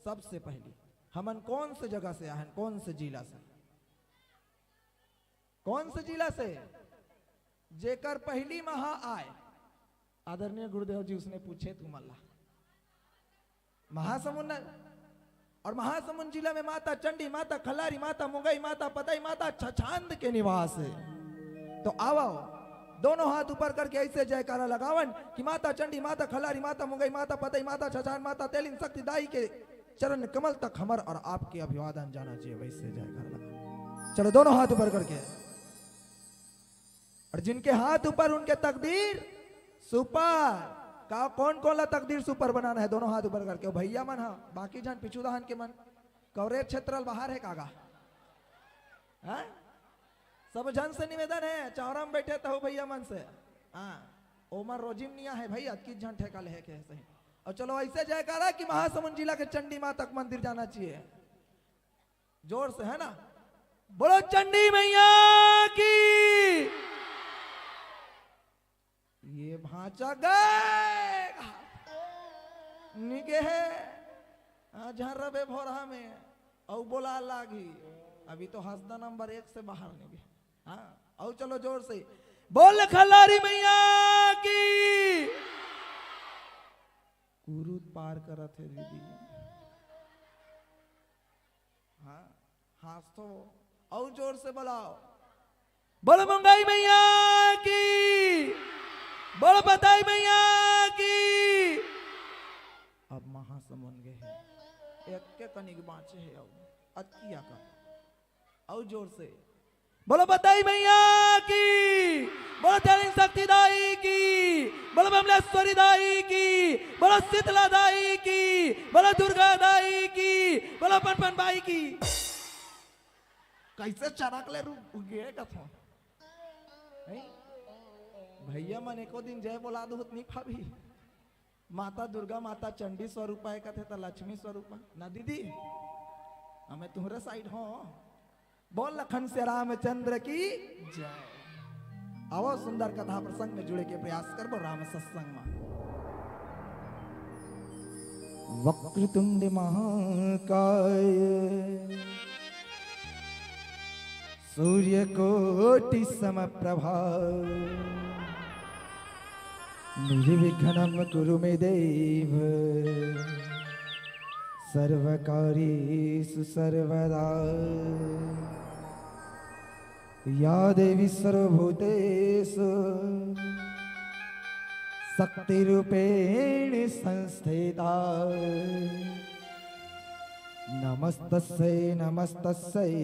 सबसे पहली, हमन कौन से जगह से आहन, कौन से जिला से? कौन से जिला से? जेकर पहली महा आय, आदरणीय गुरुदेव जी उसने पूछे तुमन ला। महासमुंद न-, और महासमुंद जिला में माता चंडी, माता खलारी, माता मुंगई, माता पतई, माता छछांद के निवास है। तो आवो, दोनों हाथ ऊपर करके ऐसे जयकारा लगावन कि माता चंडी, माता खलारी, माता मुंगई, माता पतई, माता छछांद, माता तेलिन शक्ति दाई के चरण कमल तक हमर और आपके अभिवादन जाना चाहिए। वैसे जयकारा लगा, चलो दोनों हाथ ऊपर करके। और जिनके हाथ ऊपर उनके तकदीर सुपर। का कौन कौन ला तकदीर सुपर बनाना है? दोनों हाथ ऊपर करके। ओ भैया मन हा, बाकी झन पिछू दहन के मन, कवरेज क्षेत्र बाहर है कागा? हाँ? सब झन से निवेदन है, चौरा में बैठे तहु भैया मन से। हाँ, ओमन रोजी में निया है भाई, अतकी झन ठेका ले है के सही। और चलो ऐसे जयकारा कि महासमुंद जिला के चंडी माता के मंदिर जाना चाहिए। जोर से, है ना? बोलो चंडी मैया की। ये भांचा गए निगे है। हाँ, झर्रबे भोरहा में अउ बोला लागी। अभी तो हंसदा नंबर एक से बाहर निगे। हाँ, अउ चलो जोर से, बोल खल्लारी मैया की। कुरुत पार करत है दीदी। हाँ, हाँस तो अउ जोर से बोलाओ। बोल मुंगई मैया की, बोल पतई मैया की। अब महासमुंद गए हैं, एक के कनिक बाँचे है अउ अतकिया का। अउ जोर से, बोलो पतई मैया की, बोलो तेलिन शक्ति दाई की, बोलो बमलेश्वरी दाई की, बोलो शीतला दाई की, बोलो दुर्गा दाई की, बोलो पनपन बाई की। कैसे चरक ले रुक गे कथो? नहीं? भैया मन एको दिन जय बोला दो, नहीं पाबी। माता दुर्गा, माता चंडी स्वरूपा है कथे त लक्ष्मी स्वरूपा ना दीदी। हमें तुहरे साइड हो। बोल लखन से रामचंद्र की जय। आवो सुंदर कथा प्रसंग में जुड़े के प्रयास करबो राम सत्संग में। वक्रतुंड महाकाय सूर्यकोटि समप्रभा निर्विघ्नं कुरु मे देव सर्वकार्येषु सर्वदा। या देवी सर्वभूतेषु शक्तिरूपेण संस्थिता। नमस्तस्यै नमस्तस्यै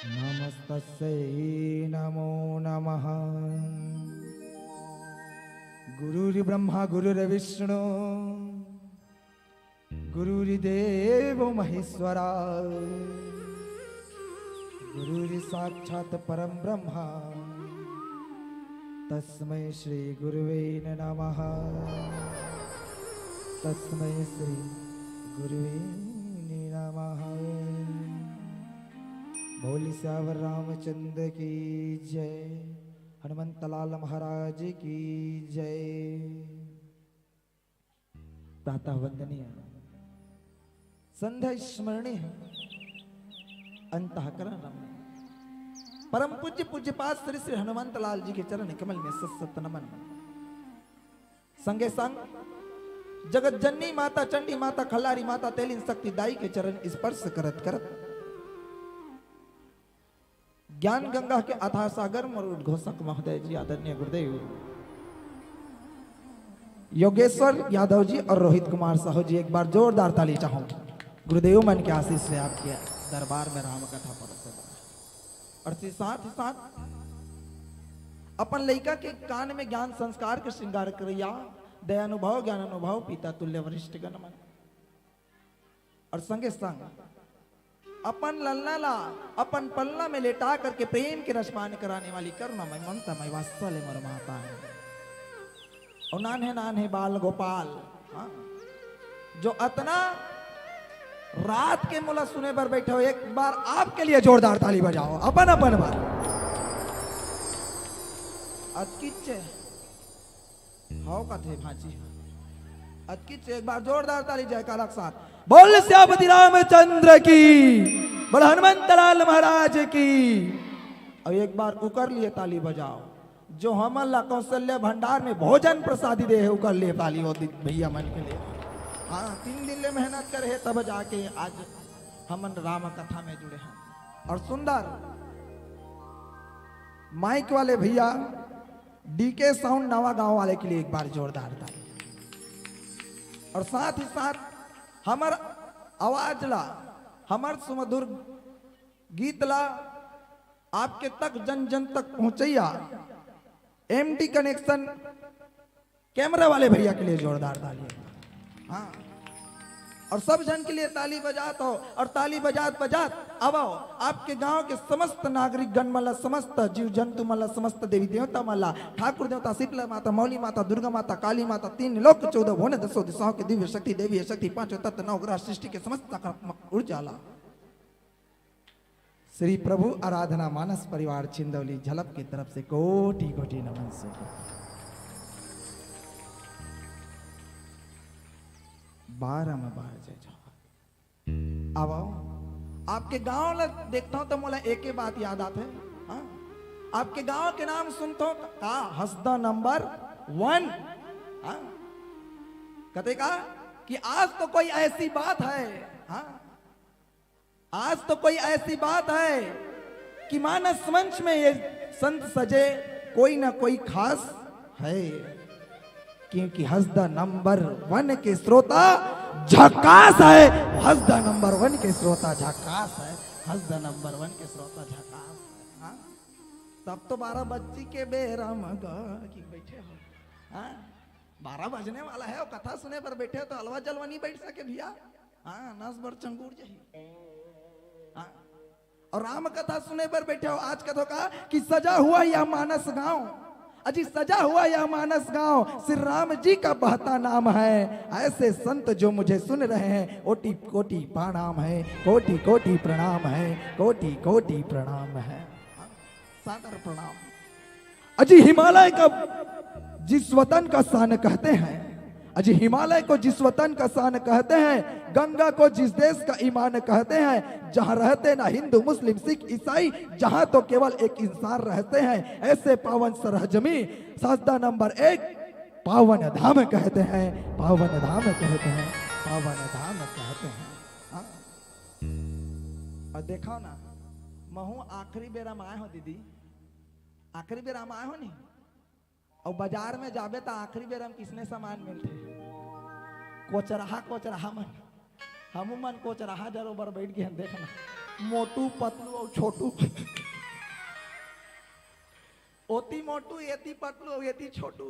नमस्तस्यै नमो नमः। गुरुर्ब्रह्मा गुरुर्विष्णु गुरुर्देवो महेश्वरा गुरुर्साक्षात् परं ब्रह्म तस्मै श्री गुरुवे नमः। तस्मै श्री गुरुवे नमः। बोल सियावर रामचंद्र की जय। हनुमंत लाल महाराज की जय। प्रातः वंदनीय, संध्या स्मरणीय, अंतःकरण रमणीय, परम पूज्य पूज्यपाद श्री श्री हनुमंत लाल जी के चरण कमल में सत सत नमन। संगे संग जगत जननी माता चंडी, माता खलारी, माता तेलिन शक्ति दाई के चरण स्पर्श करत करत ज्ञान गंगा के अथाह सागर मोर उद्घोषक महोदय जी, आदरणीय गुरुदेव योगेश्वर यादव जी और रोहित कुमार साहू जी, एक बार जोरदार ताली चाहूं। गुरुदेव मन के आशीष से आपके दरबार में राम कथा परोसे बर। और सी-, साथ ही साथ अपन लइका के कान में ज्ञान संस्कार के श्रृंगार करैया दयानुभव ज्ञान अनुभव पिता तुल्य वरिष्ठ गण मन, और संगे संग अपन ललना ला अपन पलना में लेटा करके प्रेम के रसपान कराने वाली करुणामय ममतामय वात्सल्य मोर माता है। और नान्हे नान्हे बाल गोपाल, हाँ, जो अतना रात के मोला सुने बर बैठे हो, एक बार आपके लिए जोरदार ताली बजाओ, अपन अपन बार। अतकिच हव कथे भांची। अतकिच एक बार जोरदार ताली जयकारा के साथ। बोल सियापति रामचंद्र की, बोल हनुमंत लाल महाराज की। और एक बार उकर लिए ताली बजाओ, जो हमन ला कौशल्या भंडार में भोजन प्रसादी दे हे, उकर लिए ताली हो दि-, भैया मन के लिए। हाँ, तीन दिन ले मेहनत करे हे, तब जाके आज हमन राम कथा में जुड़े हैं। और सुंदर माइक वाले भैया, डीके साउंड नवा गांव वाले के लिए एक बार जोरदार ताली। और साथ ही साथ हमर आवाज ला, हमर सुमधुर गीत ला आपके तक, जन जन तक पहुंचैया एमडी कनेक्शन कैमरा वाले भैया के लिए जोरदार ताली। हाँ, और सब जन के लिए ताली बजात हो, और ताली बजात बजात अब आओ, आपके गांव के समस्त नागरिक गण मन ला, समस्त जीव जंतु मन ला, समस्त देवी देवता मन ला, ठाकुर देवता, शीतला माता, मौली माता, दुर्गा माता, काली माता, तीन लोक चौदह भुवन दसों दिशाओं के दिव्य शक्ति, देवी शक्ति, पांचों तत्व, नौ ग्रह, सृष्टि के समस्त सकारात्मक ऊर्जा ला श्री प्रभु आराधना मानस परिवार चिंदौली झलप की तरफ से कोटि कोटि नमन से बारह में बार जय जोहार। अब आओ, आपके गांव ला देखता हूं तो मोला एक ही बात याद आते, हाँ? आपके गांव के नाम सुनता हूं का? हसदा नंबर वन। हाँ? कहते का कि आज तो कोई ऐसी बात है, हाँ? आज तो कोई ऐसी बात है कि मानस मंच में ये संत सजे, कोई ना कोई खास है, क्योंकि हसदा नंबर वन के श्रोता झकास है, हसदा नंबर वन के श्रोता झकास है, हसदा नंबर वन के श्रोता झकास है। हाँ? तब तो बारह बच्ची के बेरा में गा कि बैठे हो। हाँ? बारह बजने वाला है और कथा सुने बर बैठे हो तो अलवा जलवा नहीं बैठ सके भैया। हाँ, नस बर चंगुर जाही। हाँ। और राम कथा सुने बर बैठे हो, आज कथा का कि सजा हुआ यह मानस गांव, अजी सजा हुआ यह मानस गांव श्री राम जी का बहता नाम है। ऐसे संत जो मुझे सुन रहे हैं, कोटि कोटि प्रणाम है, कोटि कोटि प्रणाम है, कोटि कोटि प्रणाम है। हाँ, सादर प्रणाम। अजी हिमालय का जिस वतन का शान कहते हैं, अजी हिमालय को जिस वतन का शान कहते हैं, गंगा को जिस देश का ईमान कहते हैं, जहां रहते ना हिंदू मुस्लिम सिख ईसाई, जहां तो केवल एक इंसान रहते हैं, ऐसे पावन सरहजमी हसदा नंबर एक पावन धाम कहते हैं, पावन धाम कहते हैं, पावन धाम कहते हैं। हाँ। और देखो ना, महू आखिरी बेरा में आए हो दीदी, आखिरी बेरा में आए हो नहीं, अउ बाजार में जाबे त आखिरी बेरा में किसने सामान मिलथे? कोचरहा, कोचरहा मन। हमू मन कोचरहा जरो बर बैठ गे हन, देखना। मोटू, पतलू अउ छोटू। ओती मोटू, एती पतलू अउ एती छोटू।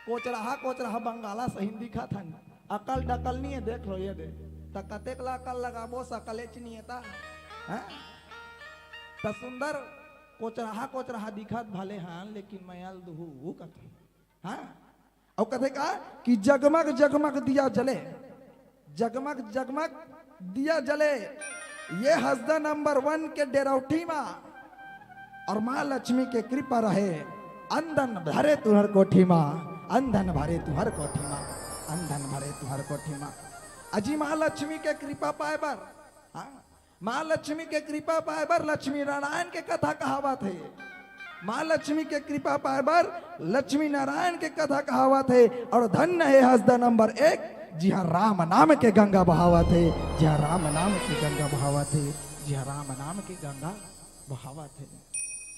कोचरहा, कोचरहा बंगाला सहीन दिखत हन। अकल डकल नहीं है, देख लो ये दे। त कतेक ला अकल लगाबो, सकलेच नहीं है ता। हैं? त सुंदर कोचरहा कोचरहा दिखत भले हन, लेकिन मयाल दुहू कथन। हाँ? अउ कथे का कि जगमग जगमग दिया जले, जगमग जगमग दिया जले, ये हसदा नंबर वन के डेरौठी मा, और माँ लक्ष्मी के कृपा रहे, अंधन भरे तुहर कोठी मा, अंधन भरे तुहर कोठी मा, अंधन भरे तुहर कोठी मा। अजी माँ लक्ष्मी के कृपा पाए बर, हाँ, माँ लक्ष्मी के कृपा पाए बर लक्ष्मी नारायण के कथा कहावत हे। माँ लक्ष्मी के कृपा पाए बर लक्ष्मी नारायण के कथा कहावत हे। और धन्य हे हसदा नंबर एक, जिहाँ राम नाम के गंगा बहावत हे, जिहाँ राम नाम के गंगा बहावत हे, जिहाँ राम नाम के गंगा बहावत हे।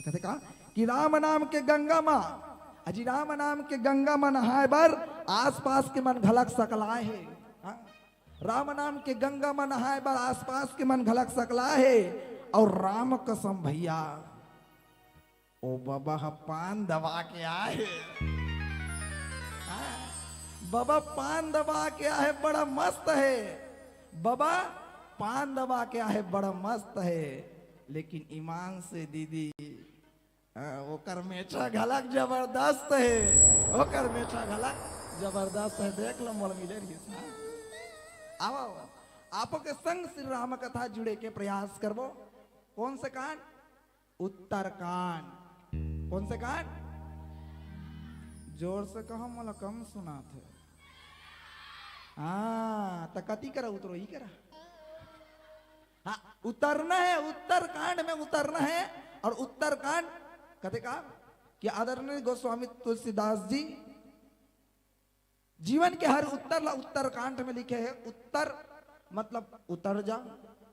कथे का कि राम नाम के गंगा म, अजी राम नाम के गंगा म नहाय बर आसपास के मन घलक सकलाय हे। हाँ? राम नाम के गंगा म नहाय बर आसपास के मन घलक सकलाय हे। अउ राम कसम भैया, ओ बबा ह पान दबा के आए हे। हाँ, बबा पान दबा के आए हे, बड़ा मस्त हे। बबा पान दबा के आए हे, बड़ा मस्त हे। लेकिन ईमान से दीदी, हाँ, ओकर मेछा घलक जबरदस्त हे, ओकर मेछा घलक जबरदस्त हे। देख लो, मोर मिले रहिस। हाँ? आओ, आओ। आपो के संग श्री राम कथा जुड़े के प्रयास करबो। कौन से कांड? उत्तरकांड। कौन से कांड? जोर से कहो, मोला कम सुनात हे। हाँ, त कती करा उतरो, ई करा। हाँ, उतरना हे, उत्तरकांड में उतरना हे। अउ उत्तरकांड कथे का कि आदरणीय गोस्वामी तुलसीदास जी जीवन के हर उत्तर ला उत्तरकांड में लिखे हे। उत्तर मतलब उतर जा,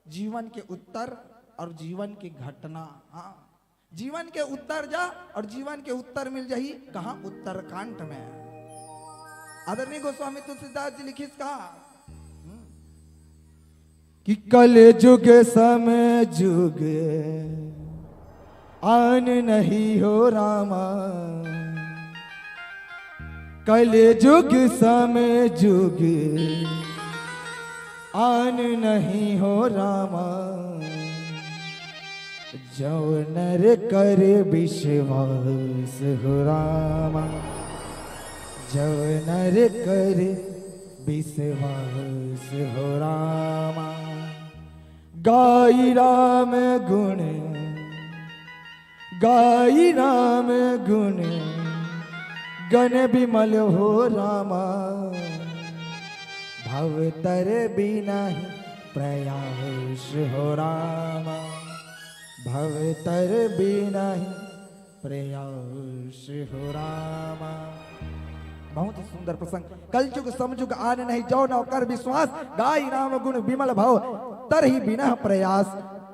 जीवन के उत्तर अउ जीवन के घटना। हाँ, जीवन के उत्तर जा अउ जीवन के उत्तर मिल जाही। कहाँ? उत्तरकांड में। आदरणीय गोस्वामी तुलसीदास जी लिखिस का कि कलजुग सम जुग आन नहीं हो रामा, कलजुग सम जुग आन नहीं हो रामा, जव नर कर विश्वास हो रामा, जव नर कर विश्वास हो रामा। गाई राम गुण, गाई राम गुण गण विमल हो रामा, भव तर बिना ही प्रयास हो रामा, भव तर बिना ही प्रयास हो रामा। बहुत ही सुंदर प्रसंग। कलजुग समजुग आन नहीं, जव नर कर विश्वास, गाई राम गुण विमल भव तर ही बिना प्रयास,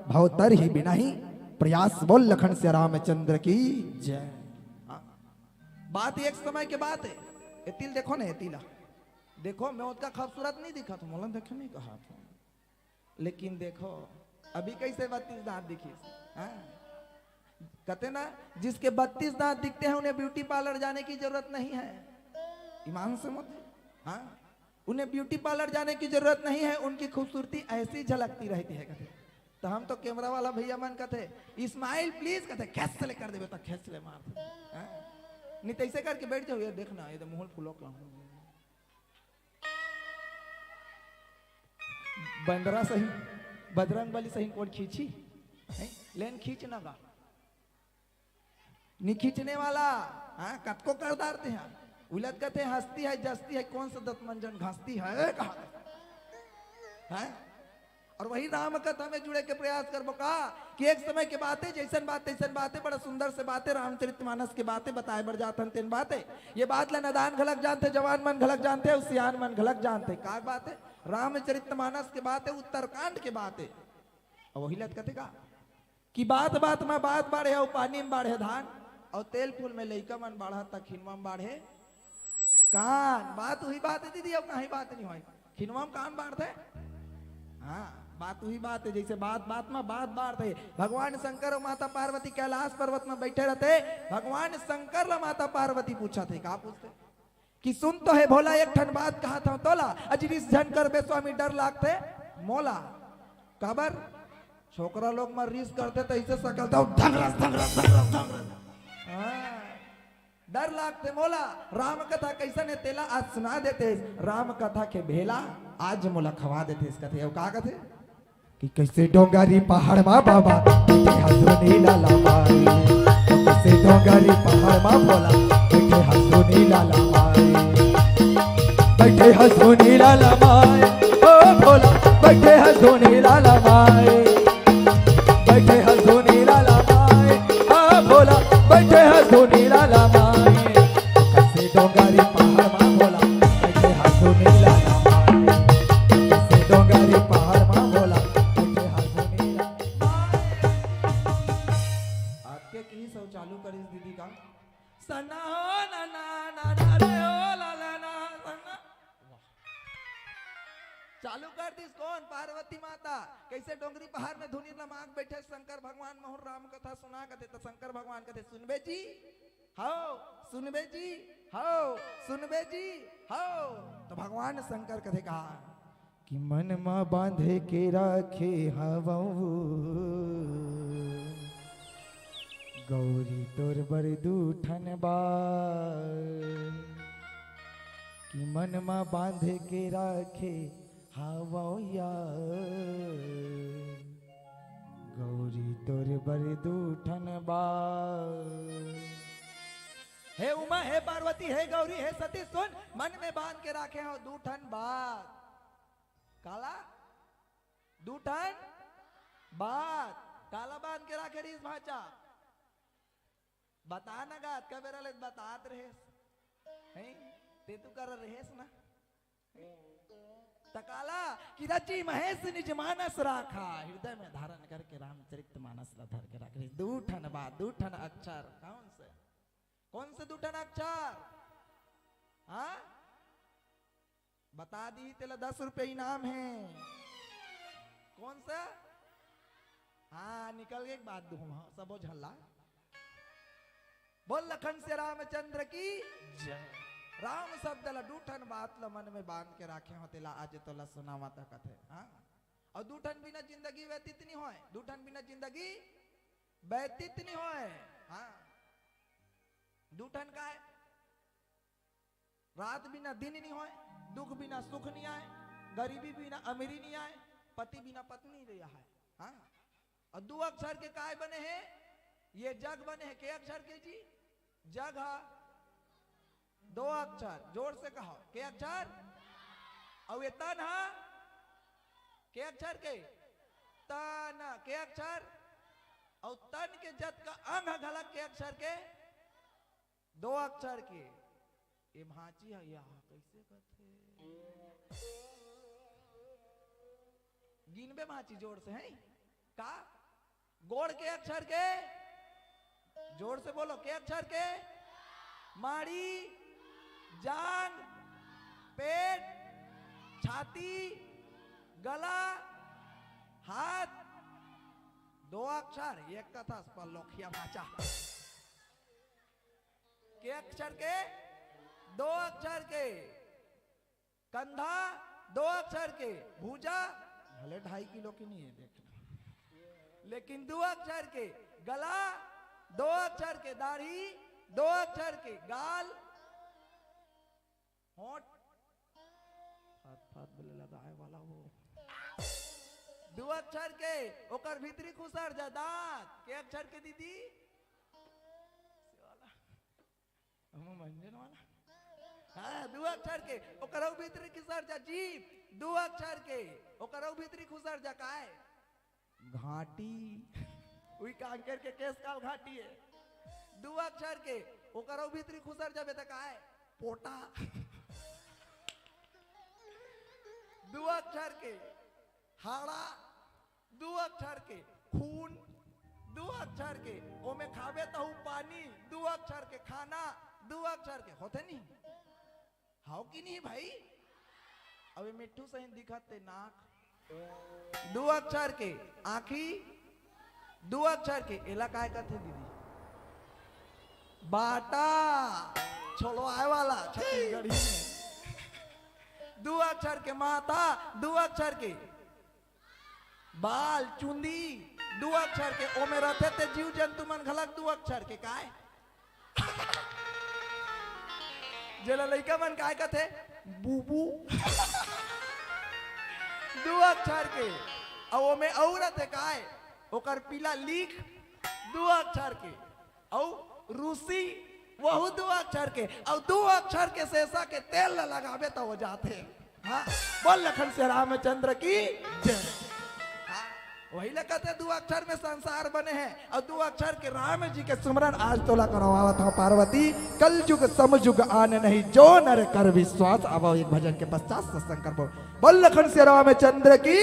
भव तर ही बिना ही प्रयास। बोल लखन सिया रामचंद्र की जय। हाँ। बात एक समय के बात हे। एती ल देखो ना, एती ला देखो, मैं ओतका खूबसूरत नहीं दिखत हूँ, मोला देखे नहीं कहा था। लेकिन देखो, अभी कैसे बत्तीस दांत दिखिस। हाँ? कहते ना, जिसके बत्तीस दांत दिखते हैं, उन्हें ब्यूटी पार्लर जाने की जरूरत नहीं है। ईमान से मत। हाँ, उन्हें ब्यूटी पार्लर जाने की जरूरत नहीं है, उनकी खूबसूरती ऐसी झलकती रहती है, कहते। तो हम तो कैमरा वाला भैया मन कहते, "Smile please," कहते, "खेस ले कर देबे तो खेस ले मार दे।" हाँ? नहीं तो ऐसे करके बैठ जाओ, ये देखना, ये तो मुंह फुलो का। बंदरा सही, बजरंग बली सही कोन खींची? हैं? लेन खींच ना गा। नी खींचने वाला, हाँ, कतको कर डारते हैं। उलत कहते हैं, "हंसती है, जसती है, कौन सा दतमंजन घसती है?" कहा। हैं? और वही राम कथा में जुड़े के प्रयास करबो का कि एक समय के बात हे, जैसन बात तैसन बात हे, बड़ा सुंदर से बात हे, रामचरित मानस के बात हे, बताए बर जात हन तेन बात हे। ये बात ला नदान घलक जानथे, जवान मन घलक जानथे, अउ सियान मन घलक जानथे। का बात हे? रामचरित मानस के बात हे, उत्तरकांड के बात हे। अउ वही लत कथे का कि बात बात में बात बाढ़े अउ पानी में बाढ़े धान, अउ तेल फूल में लइका मन बाढ़त त खिनवा में बाढ़े कान। बात उही बात हे दीदी, अउ कहीं बात नहीं होय। खिनवा में कान बाढ़थे। हाँ, बात उही बात हे, जैसे बात बात में बात बाढ़थे। भगवान शंकर अउ माता पार्वती कैलाश पर्वत में बैठे रहते। भगवान शंकर ला माता पार्वती पूछत हे, का पूछथे? कि सुन तो हे भोला, एक ठन बात कहत हंव तोला, अजी रिस झन करबे स्वामी, डर लागथे मोला। काबर? छोकरा लोग मन रिस करथे त अइसे सकल त ढंगरस, ढंगरस, ढंगरस, ढंगरस। हाँ। डर लागथे मोला। राम कथा कइसन हे तेला आज सुना देतेस। राम कथा के भेला आज मोला खवा देतेस, कथे। अउ का कथे? कि कैसे डोंगरी पहाड़ मा बाबा, बैठे हसुनी लाला माई। कैसे डोंगरी पहाड़ मा भोला, बैठे हसुनी लाला माई। बैठे हसुनी लाला माई, ओ भोला, बैठे हसुनी लाला माई। बैठे हसुनी लाला माई, ओ भोला, बैठे हसुनी लाला माई। कैसे डोंगरी पहाड़ मा भोला, बैठे हसुनी लाला माई। कैसे डोंगरी पहाड़ मा भोला, बैठे हसुनी लाला माई। चालू करिस दीदी का। सन्ना हो ना ना ना ना रे हो ला ला ना सन्ना। वाह। चालू कर दिस कौन? पार्वती माता। कैसे डोंगरी पहाड़ में धुनी लमाक बैठे शंकर भगवान महूँ राम कथा सुना कथे, त शंकर भगवान कथे, "सुनबे जी, हव, सुनबे जी, हव, सुनबे जी, हव।" त भगवान शंकर कथे का कि मन म बांधे के राखे हवं गौरी तोर बर दू ठन बात, कि मन म बांधे के राखे हवं यार गौरी तोर बर दू ठन बात। हे उमा, हे पार्वती, हे गौरी, हे सती, सुन, मन में बांध के राखे हवं दू ठन बात। काला? दू ठन बात। काला बांध के राखे रहिस भांचा? बता न गा, अतका बेरा ले बतात रहेस। हैं? ते तू कर रहेस ना? त काला कि रचि महेश निज मानस राखा, हृदय में धारण करके रामचरित मानस ला धर के राखे रहिस। दू ठन बात, दू ठन अक्षर। कौन से? कौन से दू ठन अक्षर? हाँ? बता दी तेला दस रुपये इनाम हे। कौन सा? हाँ, निकल गे एक बात दू हम, हाँ, सबो झल्ला। बोल लखन से रामचंद्र की जय। राम शब्द ला दू ठन बात ला मन में बांध के राखे हवं, तेला आज तोला सुनावत हवं कथे। हाँ? अउ दू ठन बिना जिंदगी व्यतीत नहीं होय, दू ठन बिना जिंदगी व्यतीत नहीं होय। हाँ? दू ठन काय? रात बिना दिन नहीं होय, दुख बिना सुख नहीं आय, गरीबी बिना अमीरी नहीं आय, पति बिना पत्नी नहीं रहा है। हाँ? अउ दू अक्षर के काय बने हे? ये जग बने हे। के अक्षर के जी? जग हा दो अक्षर, जोर से कहो, के अक्षर? अउ ये तन हा के अक्षर के? तन के अक्षर? अउ तन के जतका अंग हा घलक के अक्षर के? दो अक्षर के। ये भांची ह, या कैसे कथे? गिनबे भांची जोर से, हैं? का? गोड़ के अक्षर के? जोर से बोलो, के अक्षर के? माड़ी, जांग, पेट, छाती, गला, हाथ। दो अक्षर, एक कथस पर लोखिया भांचा। के अक्षर के? दो अक्षर के। कंधा दो अक्षर के। भुजा भले ढाई किलो की नहीं है, देखना, लेकिन दो अक्षर के। गला दो अक्षर के। दाढ़ी दो अक्षर के। गाल, होंठ, फात फात बोले लगाए वाला वो, दो अक्षर के। ओकर भीतरी खुसर जा दांत। के अक्षर के दीदी? से वाला। हम मंजन वाला। हाँ, दू अक्षर के। ओकर अउ भीतरी खुसर जा जीभ। दू अक्षर के। ओकर अउ भीतरी खुसर जा काय? घांटी। उही कांकेर के केस काल घांटी हे। दू अक्षर के। ओकर अउ भीतरी खुसर जाबे त काय? पोटा। दू अक्षर के। हाड़ा। दू अक्षर के। खून। दू अक्षर के। ओमे खाबे तहू पानी। दू अक्षर के। खाना। दू अक्षर के। होथे नहीं? हव कि नहीं भाई? अबे मिट्ठू सही दिखत ते नाक। दू अक्षर के। आँखी। दू अक्षर के। एला काय कथे दीदी? बाटा। छोलवाए वाला छत्तीसगढ़ी में। दू अक्षर के। माथा। दू अक्षर के। बाल, चुंदी, दू अक्षर के। ओमे रथे ते जीव जंतु मन घलक दू अक्षर के। काय? जेला लइका मन काय कथे? बूबू। दू अक्षर के। अउ ओमे अउ रथे काय? ओकर पीला लीख। दू अक्षर के। अउ रूसी, वहू दू अक्षर के। अउ दू अक्षर के सेसा के तेल ल लगाबे त हो जाथे। हाँ, बोल लखन से रामचंद्र की जय। हाँ, वही ल कथे दू अक्षर में संसार बने हे, अउ दू अक्षर के राम जी के सुमरन आज तोला करवावत हव पार्वती। कलजुग समजुग आन नहीं, जो नर कर विश्वास। अब एक भजन के पश्चात सत्संग करबो। बोल लखन से रामचंद्र की।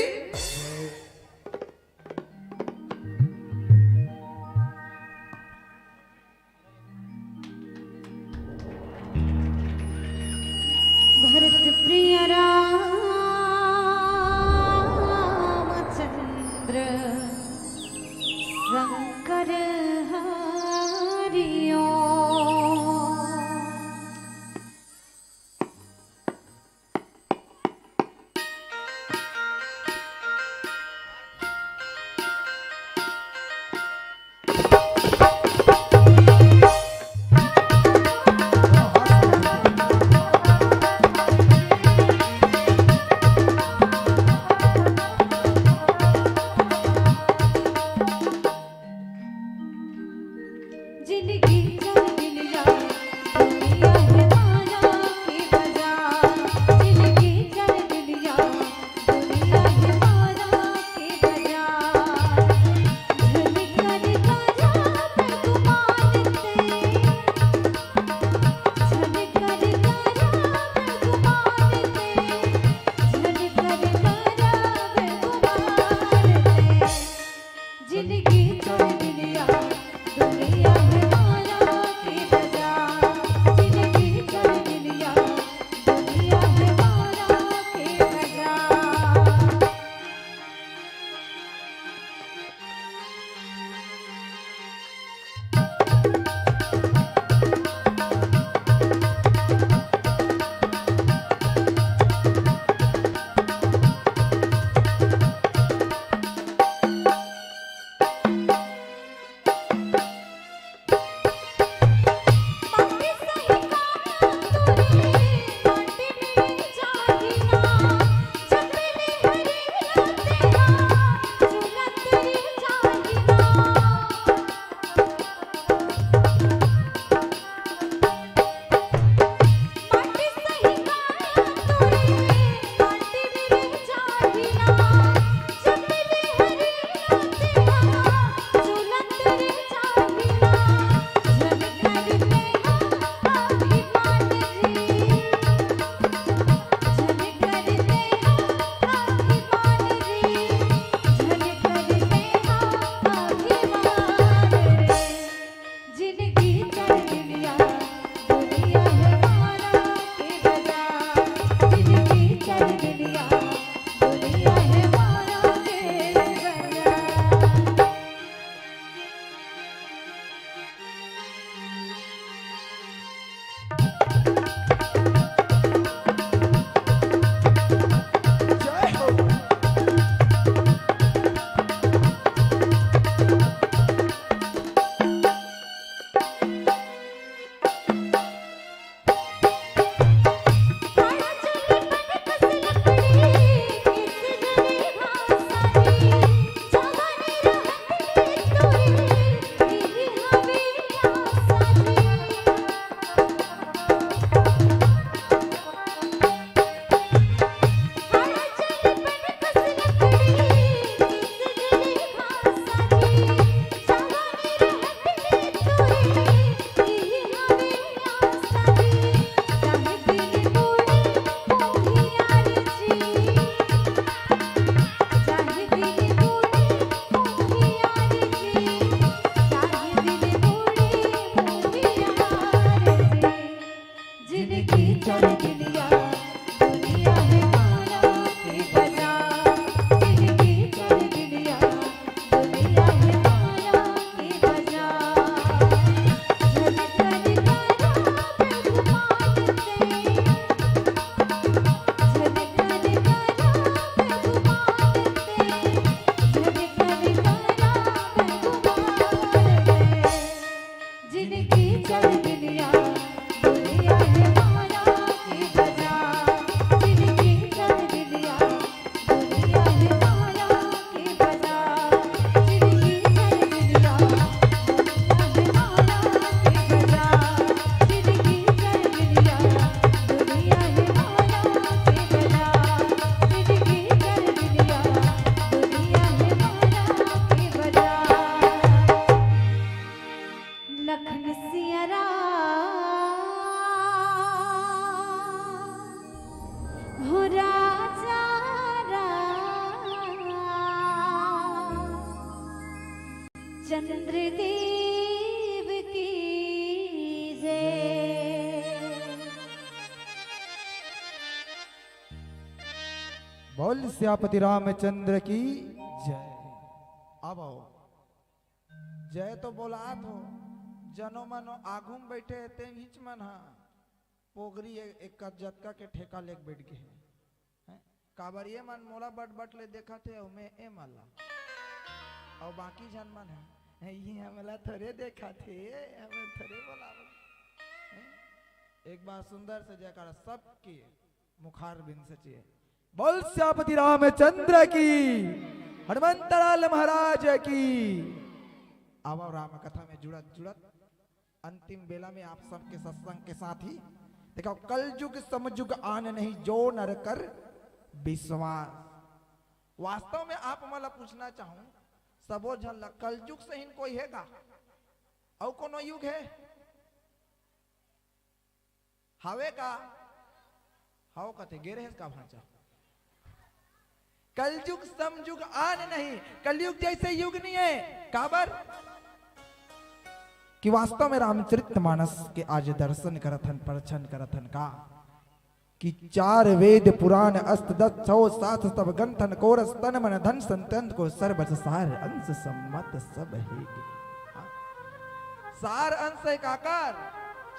जिंदगी चल दुनिया, दुनिया है माया के बाजार। जिंदगी चल दुनिया, दुनिया है माया के बाजार। झनकर करा भगवान से, झनकर करा भगवान से, झनकर करा भगवान से। जिंदगी चल दुनिया, दुनिया है माया के बाजार। जिंदगी चल दुनिया, दुनिया है माया के बाजार। जिंदगी चल दुनिया, दुनिया है माया के बाजार। जिंदगी चल दुनिया, दुनिया है माया के बाजार। जय हो। जिंदगी चल दुनिया, दुनिया है माया के बाजार। जिंदगी चल दुनिया, दुनिया है माया के बाजार। झनकर करा भगवान से, झनकर करा भगवान से, झनकर करा भगवान से। जिंदगी चल दुनिया, दुनिया है माया के बाजार। जिंदगी चल दुनिया, दुनिया है माया के बाजार। जिंदगी चल दुनिया, दुनिया है माया के बाजार। जिंदगी चल दुनिया, दुनिया है माया के बाजार। जिंदगी चल दुनिया, दुनिया है माया के बाजार। लखन सिया राम, हो राजा राम, चंद्रदेव की जय। बोल सियापति रामचंद्र की जय। अब आओ। जय तो बोलात हो, जनो मनो आघू म बइठे हे, तें हिच मन ह पोगरी ए-, एक जतका के ठेका लेके बइठ गे हे। हैं? काबर ये मन मोला बट बट ले देखत हे, अउ मैं ए मन ला। अउ बाकी झन मन ह, हैं, ये हमला थोरे देखत हे, हमें थोरे बोलावत। हैं? एक बार सुंदर से जयकारा सबके मुखार बिंद से चाहिए। बोल सियापति रामचंद्र की, हनुमंत लाल महाराज की। आवा राम कथा में जुड़त जुड़त अंतिम बेला में आप सबके सत्संग के साथ ही देखो, कलयुग समयुग आन नहीं, जो नर कर विश्वास। वास्तव में आप मन ला पूछना चाहूं, सबो झन ला, कलयुग सहिन कोई हे का? अउ कोनो युग हे? हवे का? हव कथे, गे रहेस का भांचा? कलयुग समयुग आन नहीं, कलयुग जैसे युग नहीं है। काबर? कि वास्तव में रामचरित मानस के आज दर्शन करत हन, परछन करत हन का, कि चार वेद पुराण अष्ट दस छो शास्त्र सब ग्रंथन को रस, तन मन धन संतन को सर्वस, सार अंश सम्मत सब हे गे। हाँ? सार अंश हे काकर?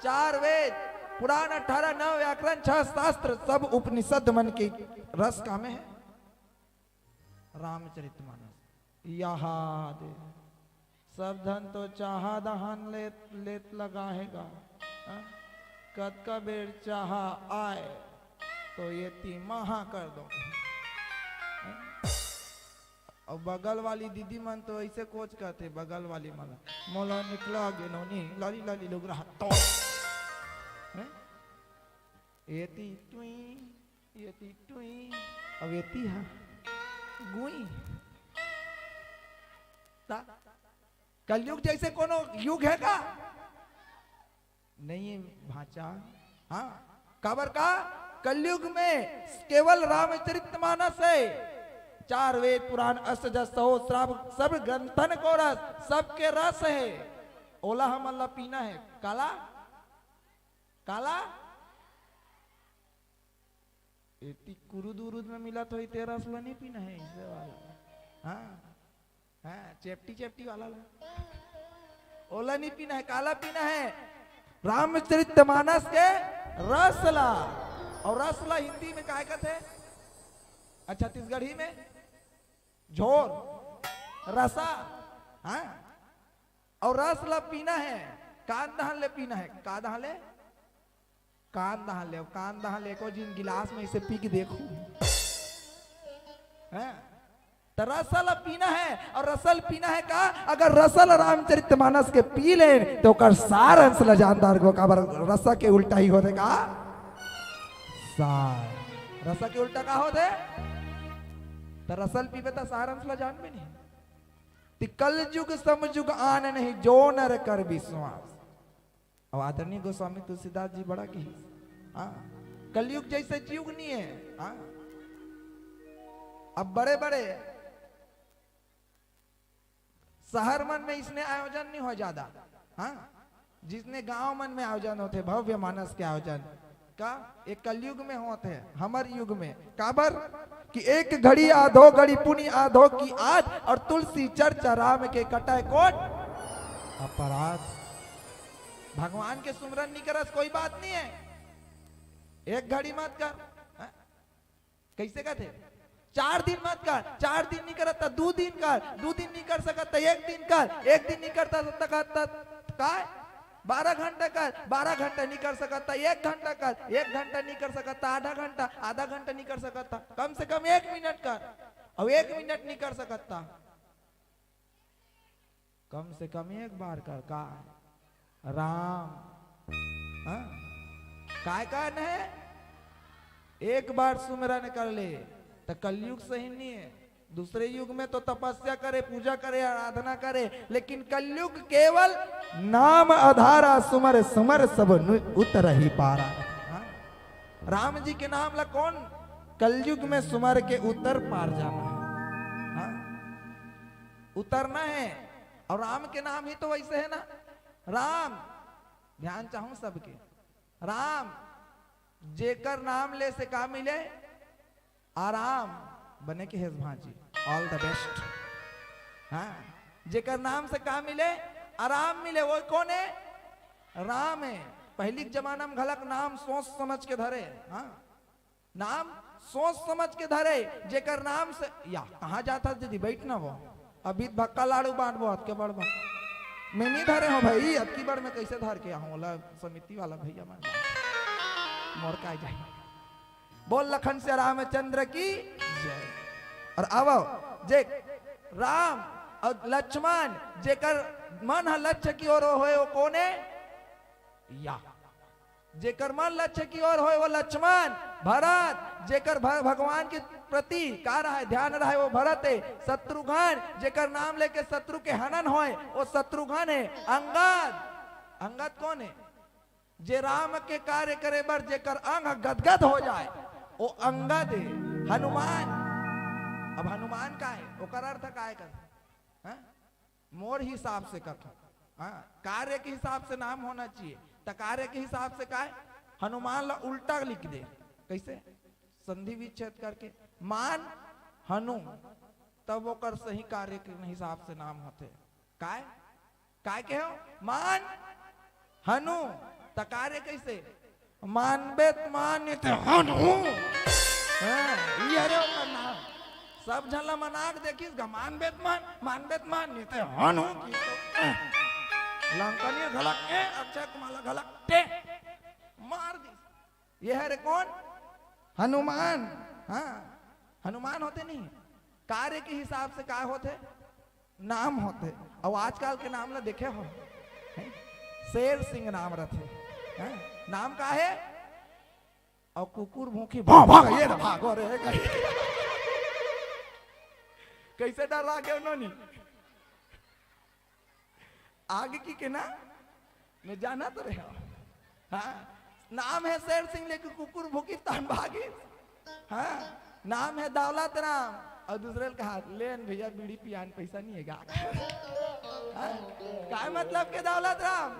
चार वेद, पुराण अठारह, नौ व्याकरण, छह शास्त्र, सब उपनिषद मन के रस कामे हे? रामचरित मानस। यहाँ दे। सब झन तो चाहा दहान लेत, लेत लगा हे गा। हाँ? कतका बेर चाहा आय, तो ये ती महा कर दो। हाँ? अउ बगल वाली दीदी मन तो ऐसे कोच करथे, बगल वाली मन, "मोला निकला गे नोनी, लाली लाली लोग रहा तो।" हैं? ये ती टुई, ये ती टुई, अउ ये ती हा गुई। ता कलयुग जैसे कोनो युग हे का? नहीं हे भांचा। हाँ, काबर का? कलयुग में केवल रामचरित मानस हे। चार वेद पुराण अष्ट दस छो शास्त्र सब ग्रंथन को रस, सबके रस हे। ओला हमन ला पीना हे। काला? काला? एती कुरुद उरुद में मिलत होही, ते रस ला नहीं पीना हे, इसे वाला। हाँ, हाँ, चेपटी चेपटी वाला ला। ओला नहीं पीना हे, काला पीना हे? रामचरित मानस के रस ला। अउ रस ला हिंदी में काय कथे? अच्छा, छत्तीसगढ़ी में झोर, रसा। हाँ, अउ रस ला पीना हे, कान दहान ले पीना हे। का दहान ले? कान दहान ले। अउ कान दहान ले एको झिन गिलास में इसे पी के देखो। हैं? त रस ला पीना हे, अउ रस ला पीना हे का? अगर रस ला रामचरित मानस के पी लेन, त ओकर सार अंश ला जान डारबो। काबर रस के उल्टा ही होथे का? सार। रस के उल्टा का होथे? त रस ला पीबे त सार अंश ला जानबे नहीं। ती कलयुग समयुग आन नहीं, जो नर कर विश्वास। अउ आदरणीय गोस्वामी तुलसीदास जी बड़ा कहिस, हाँ, कलयुग जैसे युग नहीं हे। हाँ, अब बड़े बड़े शहर मन में इसने आयोजन नहीं होय जादा। हाँ, जिसने गांव मन में आयोजन होथे, भव्य मानस के आयोजन, का ये कलयुग में होत हे, हमर युग में। काबर कि एक घड़ी आधो घड़ी पुनि आधो की आध, अउ तुलसी चर्चा राम के कटय कोट अपराध। भगवान के सुमरन नहीं करस, कोई बात नहीं हे, एक घड़ी मत कर। हाँ? कइसे कथे? चार दिन मत कर, चार दिन नहीं करत त दू दिन कर, दू दिन नहीं कर सकत त एक दिन कर, एक दिन नहीं कर सकत त काय? बारह घंटा कर, बारह घंटा नहीं कर सकत त एक घंटा कर, एक घंटा नहीं कर सकत त आधा घंटा, आधा घंटा नहीं कर सकत त कम से कम एक मिनट कर, अउ एक मिनट नहीं कर सकत त कम से कम एक बार कर। का? राम। हाँ? काय करना हे? एक बार सुमिरन कर ले, त कलयुग सही नहीं हे। दूसरे युग में तो तपस्या करे, पूजा करे, आराधना करे, लेकिन कलयुग केवल नाम आधारा, सुमर सुमर सब नु-, उतरहि पारा। हाँ? राम जी के नाम ला कोन कलयुग में सुमर के उतर पार जाना हे? हाँ? उतरना हे। अउ राम के नाम ही तो वैसे हे ना, राम। ध्यान चाहूं सबके, राम, जेकर नाम ले से का मिले? आराम। बने के हेस भांजी, all the best। हाँ, जेकर नाम से का मिले? आराम मिले। वो कोन हे? राम हे। पहिली के जमाना में घलक नाम सोच समझ के धरे। हाँ, नाम सोच समझ के धरे, जेकर नाम से, या, कहाँ जात हस दीदी, बैठ ना वो, अभी भक्का लाड़ू बांटबो, अतके बड़ बा। मैं नहीं धरे हों भाई, अतकी बड़ मैं कैसे धर के आहूं, ओला समिति वाला भैया मन, मोर काय जाही। बोल लखन से रामचंद्र की जय। अउ आवो, जे राम अउ लक्ष्मण, जेकर मन ह लक्ष्य की ओर होय, वो कोन हे? या जेकर मन लक्ष्य की ओर होय, वो लक्ष्मण। भरत, जेकर भ-, भगवान के प्रति का रहय, ध्यान रहय, वो भरत हे। शत्रुघ्न, जेकर नाम लेके शत्रु के हनन होय, वो शत्रुघ्न हे। अंगद, अंगद कौन हे? जे राम के कार्य करे बर जेकर अंग गदगद हो जाय, वो अंगद हे। हनुमान, अब हनुमान का हे, ओकर अर्थ का हे कर? हाँ? मोर हिसाब से कथों। हाँ, कार्य के हिसाब से नाम होना चाहिए। त कार्य के हिसाब से काय? हनुमान ला उल्टा लिख दे। कैसे? संधि विच्छेद करके मान हनु, तब ओकर सही कार्य के हिसाब से नाम होथे। काय? काय के हो? मान हनु, त कार्य कैसे? मानबे त मान, नहीं ते हनु। हाँ, ये हरे ओकर नाम। सब झन ला मना के देखिस गा, मानबे त मान, मानबे त मान, नहीं ते हनु। लंकनिया घलक ए, अक्षय कुमार ला घलक टे, मार दिस। ये हरे कौन? हनुमान। हाँ, हनुमान होथे नहीं, कार्य के हिसाब से का होथे? नाम होथे। अउ आजकल के नाम ला देखे हो, हैं? शेर सिंह नाम रथे, हैं? नाम का हे? अउ कुकुर भूखी भौं भौं, ये तो भागो रे, कहीं। कैसे डर रहा के उन्होंने? आगे की के ना, मैं जाना तो रहे हो। हाँ, नाम हे शेर सिंह, लेकिन कुकुर भूखी तान भागी। हाँ, नाम हे दौलत राम, अउ दूसरे ल कहा, "लेन भैया, बीड़ी पियान, पैसा नहीं हे गा।" हाँ, काय मतलब के दौलत राम?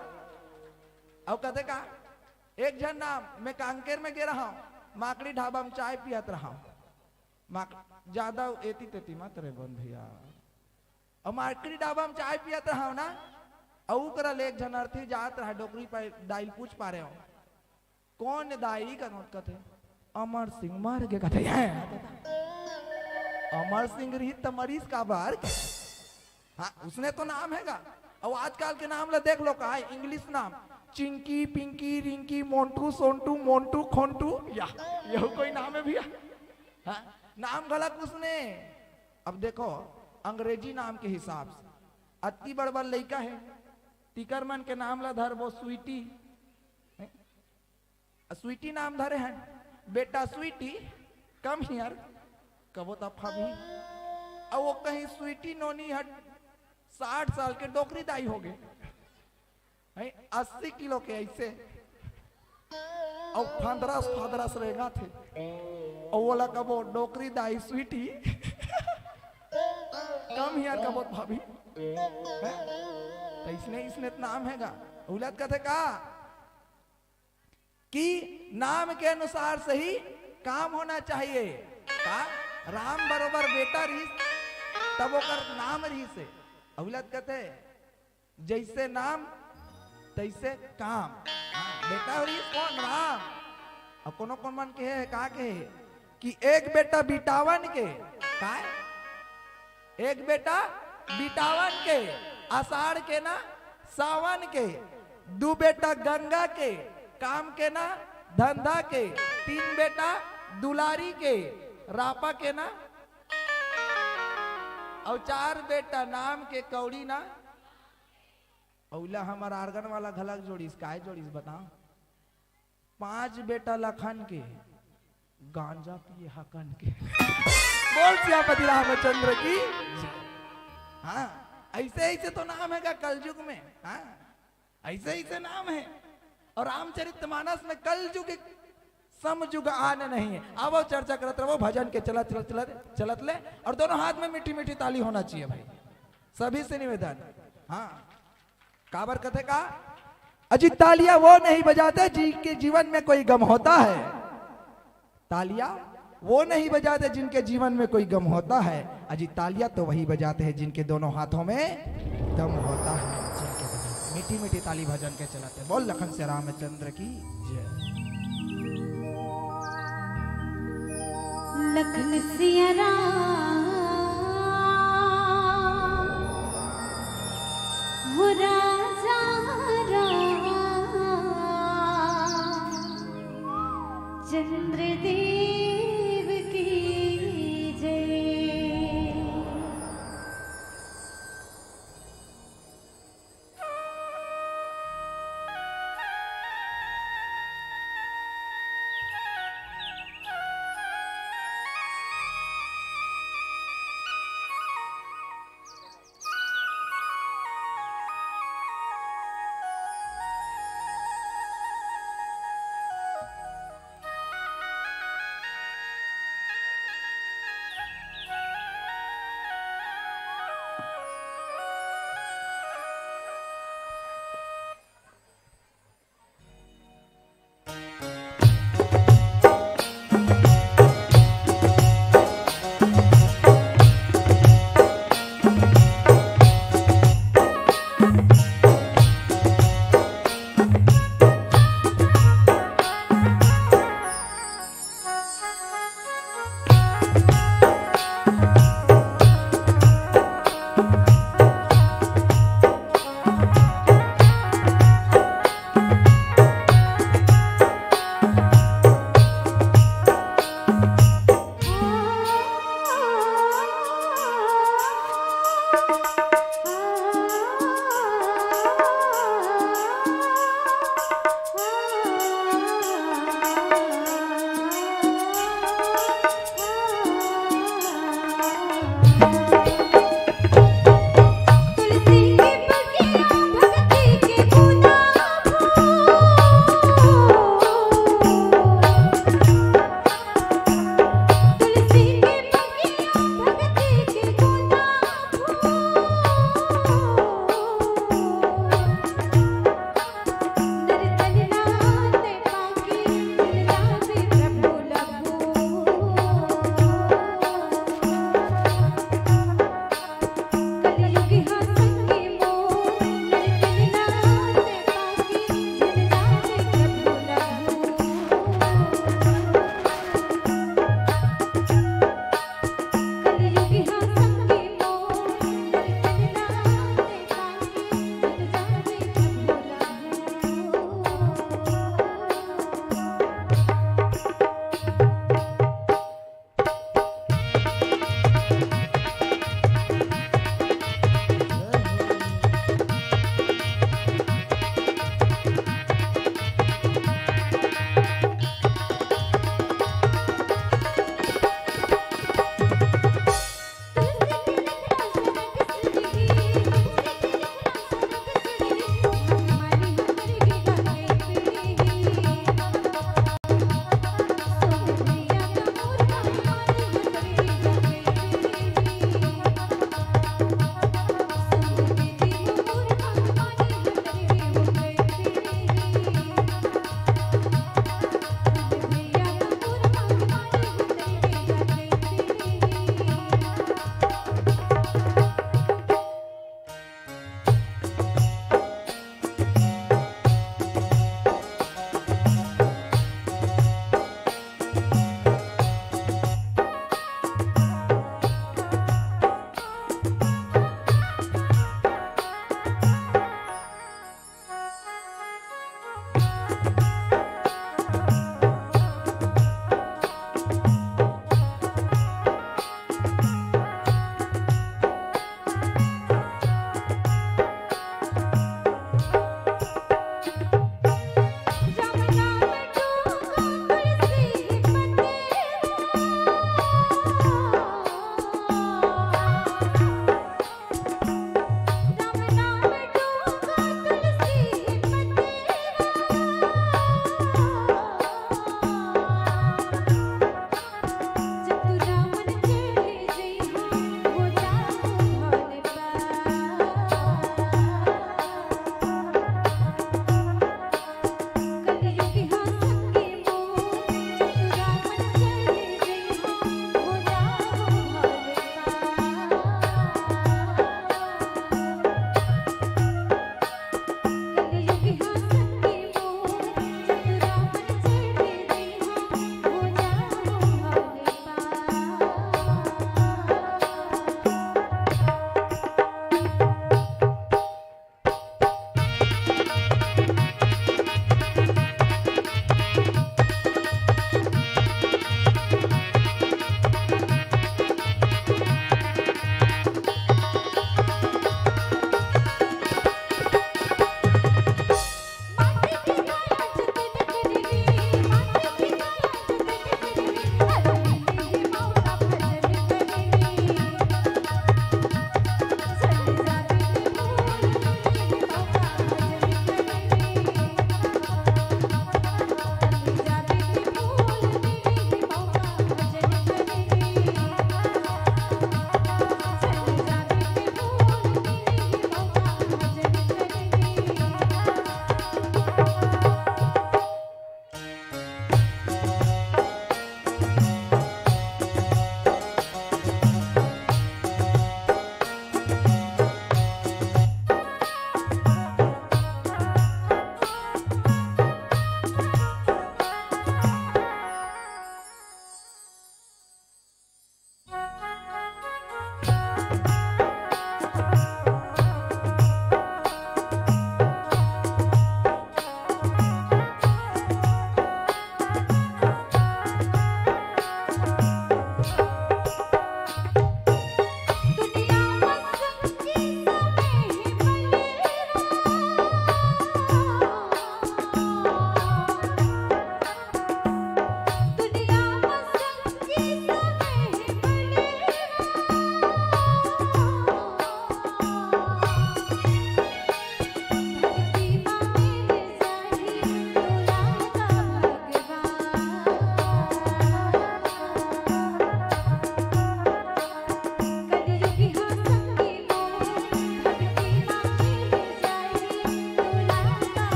अउ कथे का, एक झन नाम, मैं कांकेर में गे रहा हूँ, माकड़ी ढाबा में चाय पियत रहा हूँ। माक-, ज्यादा एती तेती मत रे बन भैया। अउ माकड़ी ढाबा में चाय पियत रहा हूँ ना, अउ ओकरा ले एक झन अर्थी जात रहा, डोकरी पे दाई ल पूछ पारे हो, "कौन दाई?" कथे, "अमर सिंह मर गे," कथे, "हैं?" अमर सिंह रही त मरीस काबर के? हाँ, उसने तो नाम हे गा। अउ आजकल के नाम ला देख लो, का हे? इंग्लिश नाम, चिंकी, पिंकी, रिंकी, मोंटू, सोंटू, मोंटू, खोंटू, या, यहू कोई नाम हे भैया? हाँ, नाम गलत उसने। अब देखो, अंग्रेजी नाम के हिसाब से अति बड़ बड़ लइका हे, तिकर मन के नाम ला धरबो स्वीटी, हैं? स्वीटी नाम धरे हन, बेटा स्वीटी, come here, कबो त फबही। अउ वो कहीं स्वीटी नोनी हट साठ साल के डोकरी दाई हो गे, हैं, अस्सी किलो के ऐसे, अउ फंदरस फंदरस रेंगथे, अउ ओला कबो डोकरी दाई स्वीटी, come here, कबो त फबही। हैं? त इसने, इसने त नाम हे गा, उलत कथे का? कि नाम के अनुसार सही काम होना चाहिए। का राम बरोबर बेटा रहिस, तब ओकर नाम रहिस हे। अउ उलत कथे, "जैसे नाम, तैसे काम।" हाँ, बेटा रहिस कौन? राम। अउ कोनो कोन मन के हे, का के हे कि एक बेटा बिटावन के, काय? एक बेटा बिटावन के, आषाढ़ के ना सावन के, दू बेटा गंगा के, काम के ना धंधा के, तीन बेटा दुलारी के, रापा के ना, अउ चार बेटा नाम के कौड़ी ना। अउला हमर आर्गन वाला घलक जोड़िस, काय जोड़िस बताओ? पांच बेटा लखन के, गांजा पिए हकन के। बोल सियापति रामचंद्र की जय। हाँ, ऐसे ऐसे तो नाम हे गा कलयुग में। हाँ, ऐसे ऐसे नाम हे। अउ रामचरित मानस में कलयुग एक समयुग आन नहीं हे। आवो चर्चा करत रहो, भजन के चलत, चलत, चलत, चलत ले, अउ दोनों हाथ में मीठी मीठी ताली होना चाहिए भाई, सभी से निवेदन। हाँ, काबर कथे का? अजी तालियां वो नहीं बजाते जिनके जीवन में कोई गम होता है। तालियां वो नहीं बजाते जिनके जीवन में कोई गम होता है। अजी तालियां तो वही बजाते हैं जिनके दोनों हाथों में दम होता है। जिनके दोनों मीठी मीठी ताली भजन के चलत हे। बोल लखन से रामचंद्र की जय। लखन सिया राम हो राजा राम, चंद्र देव की जय।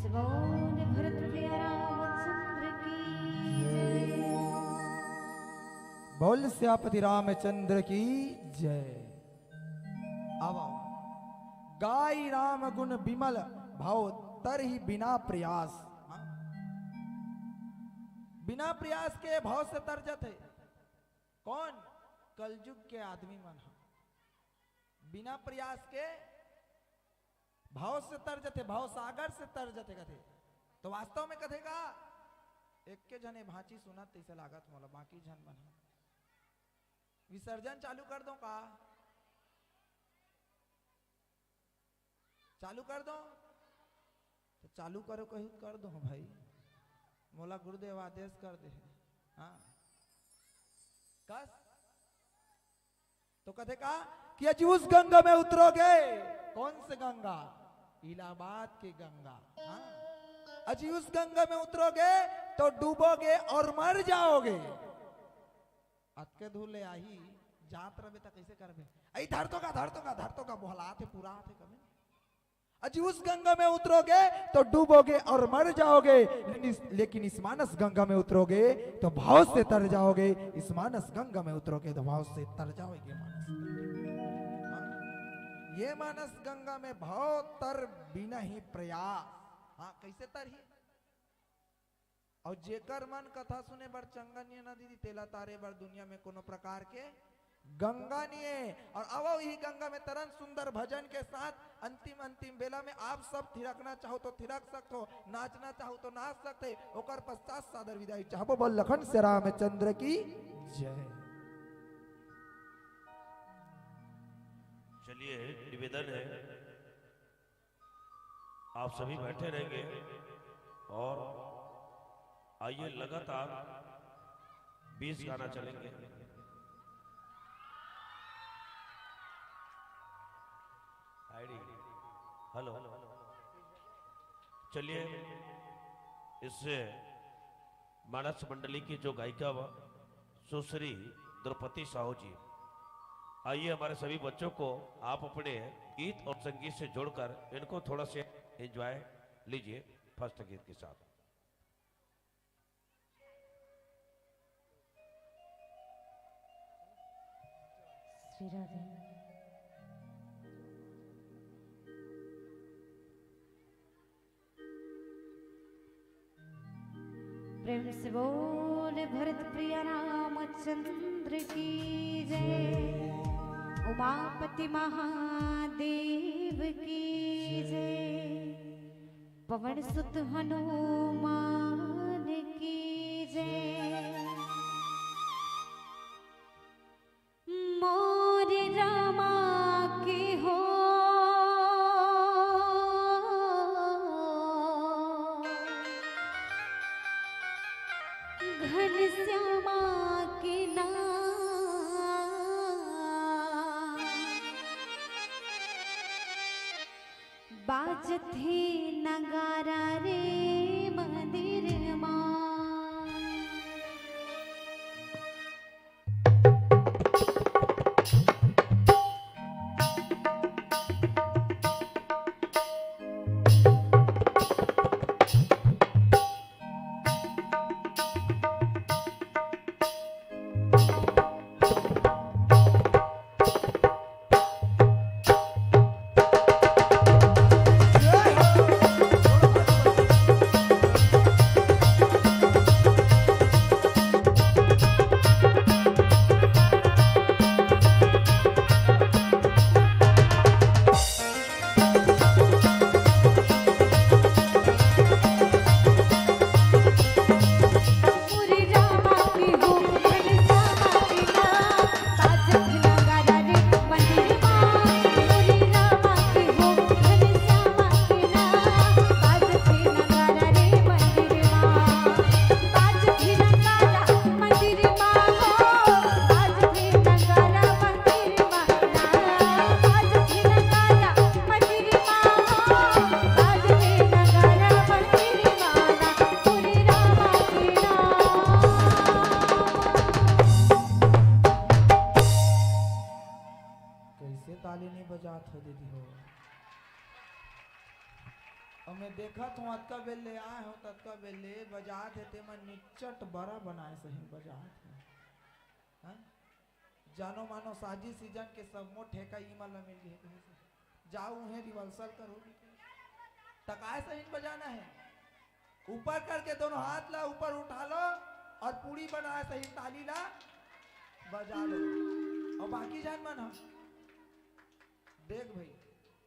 बोल भरत प्रिय रामचंद्र की जय। बोल सियापति रामचंद्र की जय। आवा। गाई राम गुण बिमल भव तरहि बिना प्रयास। हाँ? बिना प्रयास के भव से तर जथे। कौन? कलयुग के आदमी मन ह बिना प्रयास के भव से तर जथे, भव सागर से तर जथे कथे। तो वास्तव में कथे का? एक के झन ए भांची सुनत तइसे लागत मोला, बाकी झन मन ह। विसर्जन चालू कर दो का? चालू कर दो? तो चालू करो कही कर दो भाई, मोला गुरुदेव आदेश कर दे। हाँ, कस तो कथे का कि अजी उस गंगा में उतरोगे। कौन से गंगा? इलाहाबाद की गंगा। हाँ? अजी उस गंगा में उतरोगे तो डूबोगे और मर जाओगे। अतके दूर ले आही, जात रबे त कैसे करबे? अई धर तो का, धर तो का, धर तो का, बोहलात हे, पूरा आत हे कबे। अजी उस गंगा में उतरोगे तो डूबोगे और मर जाओगे, लेकिन इस, लेकिन इस मानस गंगा में उतरोगे तो भाव से तर जाओगे। इस मानस गंगा में उतरोगे तो भाव से तर जाओगे। मानस गंगा, हाँ? ये मानस गंगा में भाव तर बिना ही प्रयास। हाँ, कैसे तर ही? और जेकर मन कथा सुने बर चंगा निये ना दीदी, तेला तारे बर दुनिया में कोनो प्रकार के गंगा निये। और आवो यही गंगा में तरन सुंदर भजन के साथ अंतिम, अंतिम बेला में आप सब थिरकना चाहो तो थिरक सकथो, नाचना चाहो तो नाच सकथे। ओकर पश्चात सादर विदाई चाहबो। बोल लखन से रामचंद्र की जय। चलिए, निवेदन है, आप सभी बैठे रहेंगे और आइए, लगातार बीस गाना चलेंगे। आईडी, हेलो, चलिए, इससे मानस मंडली की जो गायिका व सुश्री द्रौपदी साहू जी, आइए, हमारे सभी बच्चों को आप अपने गीत और संगीत से जोड़कर इनको थोड़ा से एंजॉय लीजिए फर्स्ट गीत के साथ। श्री राधे। प्रेम से बोल भरत प्रिय रामचंद्र की जय, उमापति महादेव की जय, पवन सुत हनुमान की जय। मोर रमा के हो घनश्यामा के नाम, बाजथे नगारा रे मंदिर मा। बेर ले आए हो, ततका बेर ले बजात हे, ते मन निच्चट बरा बनाए सही बजात हे। हाँ? जानो मानो साजिश सीजन के सबो ठेका ई मन ला मिल गए, कहे से जाओ उहें rehearsal करो। त काय सही बजाना है? ऊपर करके दोनों हाथ ला ऊपर उठा लो और पूड़ी बनाए सही ताली ला बजा लो। और बाकी जान मन हम देख भाई,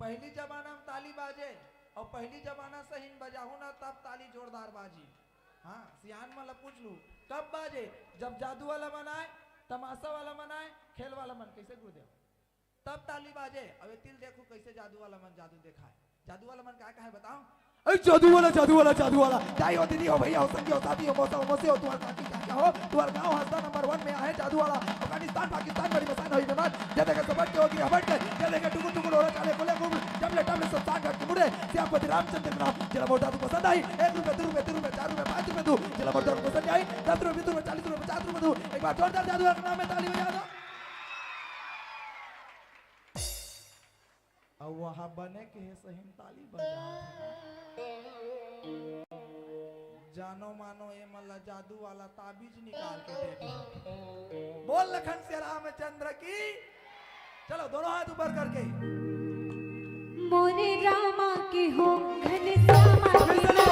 पहली जमाना में ताली बाजे और पहली जमाना सही बजाहू ना, तब ताली जोरदार बाजी। हाँ, सियान मन ला पूछ लू, कब बाजे? जब जादू वाला मन आए, तमाशा वाला मन आए, खेल वाला मन। कैसे गुरुदेव? तब ताली बाजे। अब ये तिल देखू कैसे जादू वाला मन जादू दिखाए। जादू वाला मन का कहे बताओ? अरे जादू वाला, जादू वाला, जादू वाला। दाई हो, दीदी हो, भैया हो, संगी हो, साथी हो, मौसा हो, मौसी हो, तुम्हारे साथी क्या क्या हो, तुम्हारा गांव हंसता नंबर वन में आहे जादू वाला। अफगानिस्तान, पाकिस्तान, बड़ी मसान हुई बीमार, जदे के सबट के होगी हबट के, जदे के टुकुर टुकुर हो रहा चाले कोले खूब, जब ले टब ले सब सांग के मुड़े, सियापति रामचंद्र के नाम, जिला मोर जादू पसंद आई, एक रुपए, दो रुपए, तीन रुपए, चार रुपए, पाँच रुपए दू, जिला मोर जादू पसंद आई, दस रुपए, बीस रुपए, चालीस रुपए, पचास रुपए दू, एक बार जोरदार जादू वाला के नाम में ताली बजा दो। अब वह बने के हे सही ताली बजा। जानो मानो ए मन ला जादू वाला ताबीज निकाल के दे दे। बोल लखन सिया रामचंद्र की। चलो दोनों हाथ ऊपर करके। मोरे रामा की हो घनश्यामा की हो।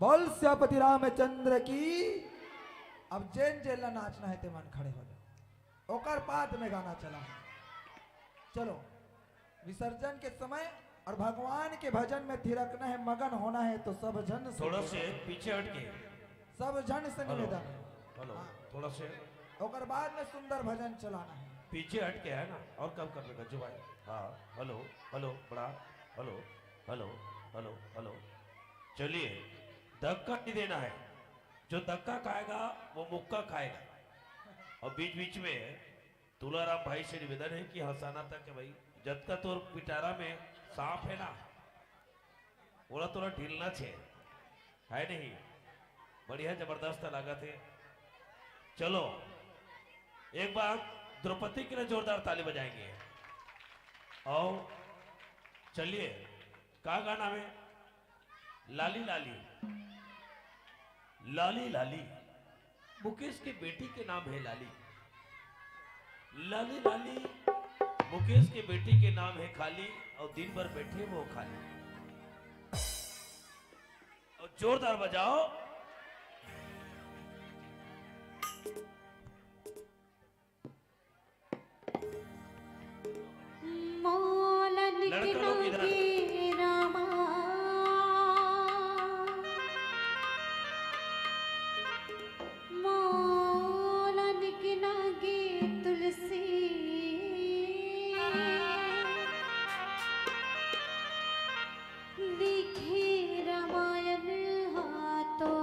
बोल सियापति रामचंद्र की। अब जेन जेन ला नाचना है ते मन खड़े हो जाओ, ओकर बाद में गाना चला है। चलो, विसर्जन के समय और भगवान के भजन में थिरकना है, मगन होना है, तो सब जन से थोड़ा से पीछे हट के। सब जन से हेलो, निवेदन है। हेलो। हाँ। थोड़ा से ओकर बाद में सुंदर भजन चलाना है। पीछे हट के है ना, और कम कर लेगा जो भाई। हाँ, हेलो, हेलो, बड़ा, हेलो, हेलो, हेलो, हेलो। चलिए, धक्का नहीं देना है। जो धक्का खाएगा, वो मुक्का खाएगा। और बीच बीच में तुलाराम भाई से निवेदन है कि हंसाना था कि भाई, जतका तोर पिटारा में सांप है ना, ओला थोड़ा ढीलना छे, है नहीं? बढ़िया, जबरदस्त लागत है। चलो, एक बार द्रौपदी के लिए जोरदार ताली बजाएंगे। आओ, चलिए, का गाना है? लाली लाली, लाली लाली, मुकेश के बेटी के नाम है लाली। लाली लाली, मुकेश के बेटी के नाम है खाली, और दिन भर बैठे वो खाली। और जोरदार बजाओ। मोलन लड़का लोग इधर आ। के रामा, मोलन के नागे तुलसी, दिखे रामायण हाथों।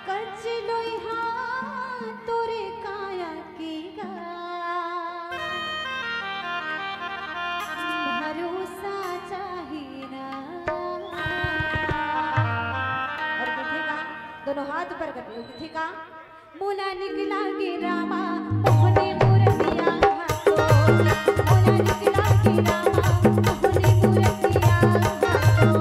कच लोइहा तोरे काया के गा, भरोसा चाही ना। और कथे का, दोनों हाथ ऊपर कर दियो, कथे का, मोला निकला के रामा, मोहनी मूरतिया हाथों। मोला निकला के रामा, मोहनी मूरतिया हाथों।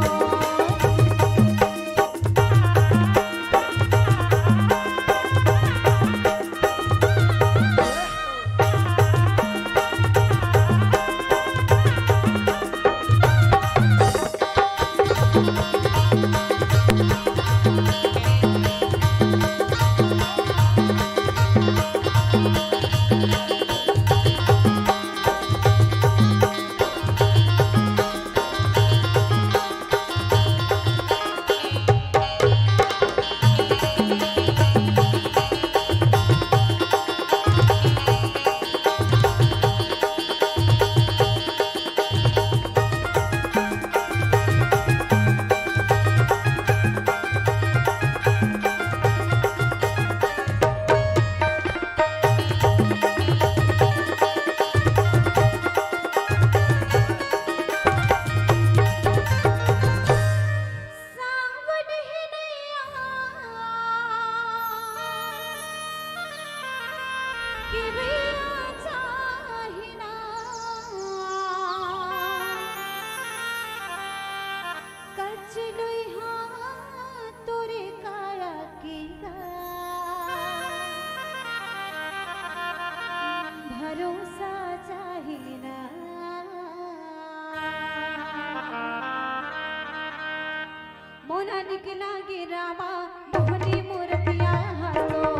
मोला निक लागे रामा मोहनी मूरतिया ह तो,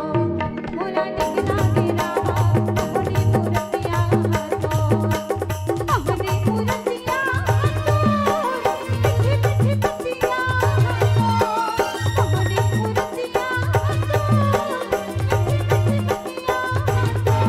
मोला निक लागे रामा मोहनी मूरतिया ह तो, मोहनी मूरतिया ह तो, मीठी मीठी बतिया ह तो, मोहनी मूरतिया ह तो, मीठी मीठी बतिया ह तो।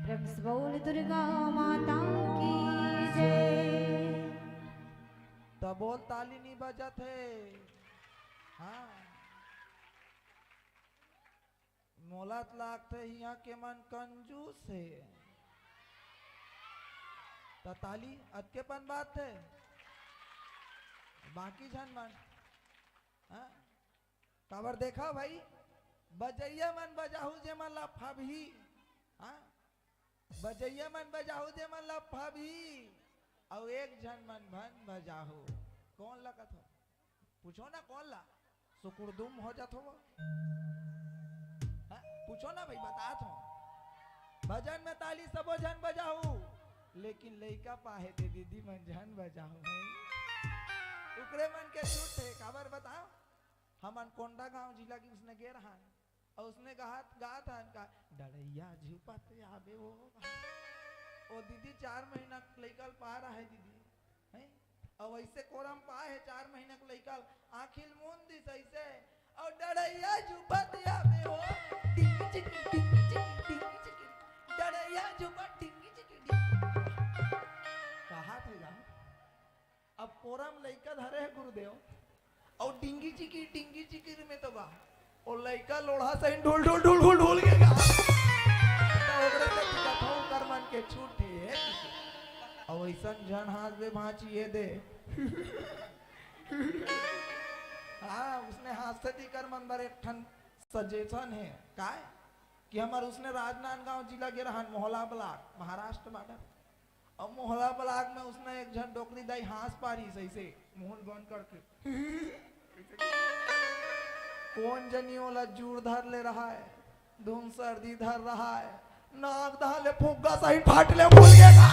प्रेम से बोल दुर्गा माता की जय। त बोल, ताली नहीं बजत हे। हाँ, मोला त लागथे इहाँ के मन कंजूस हे। त ताली अतके पन बात हे, बाकी झन मन, हाँ? काबर देखा भाई, बजइया मन बजाहू जे मन ला फाबही, हाँ? बजइया मन बजाहू जे मन ला फाबही, अउ एक झन मन भन बजाहू। कोन ला कथो? पूछो ना कोन ला, सुकुड़दुम हो जात हो। हाँ? पूछो ना भाई, बतात हो। भजन में ताली सबो झन बजाहू, लेकिन लइका पाहे ते दीदी मन झन बजाहू भाई। उकरे मन के छूट हे, काबर बताओ? हमन कोंडागांव जिला के उसने गे रहन, अउ उसने गात, गात हन का, "डड़ैया झुपत आबे ओ।" ओ दीदी चार महीना के लइका ल पा रहा है दीदी, हैं? अउ ऐसे कोरम पा है चार महीना के लइका ल, आँखी ल मूंद दिस ऐसे, अउ "डड़ैया झुपत आबे ओ, टिंगी चिकी, टिंगी चिकी, टिंगी चिकी, डड़ैया झुपत टिंगी चिकी, टिंगी।" कहा थे जाओ? अब कोरम लइका धरे हे गुरुदेव, अउ डिंगी चिकी, डिंगी चिकी में तो बा, ओ लइका लोढ़ा सही ढुल, ढुल, ढुल, ढुल, ढुल के गा। त ओकरे से दिक्कत हो, ओकर मन के छूट हे। अउ अइसन झन हाँस दे भांची ये दे। हाँ, उसने हाँस से दिकर मन बर एक ठन suggestion हे। काय? कि हमर उसने राजनांदगांव जिला गे रहन, मोहला block, महाराष्ट्र border। अब मोहला block में उसने एक झन डोकरी दाई हाँस पारिस ऐसे, मुंह ल बंद करके। कोन जनी ओला जूर धर ले रहा है, धुन सर्दी धर रहा है, नाक धाले फुग्गा सही फाट ले भूल गए का।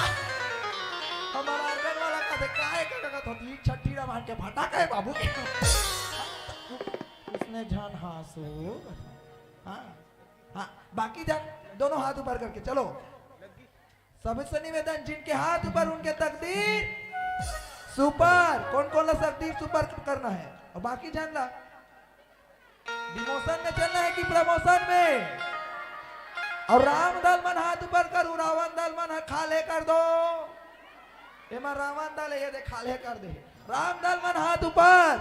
हमारा आंगन वाला का दे, "काय के लगत हो? ई छठी रामायण के फटाका है बाबू के।" उसने झन हाँसू। हाँ, हाँ, बाकी झन दोनों हाथ ऊपर करके चलो। सबसे निवेदन, जिनके हाथ ऊपर उनके तकदीर super। कौन कौन ला तकदीर super करना है? और बाकी झन ला demotion में चलना है कि promotion में? और राम दल मन हाथ ऊपर करू, रावण दल मन ह खाल्हे कर दो। एमा रावण दल ये दे खाल्हे कर दे। राम दल मन हाथ ऊपर।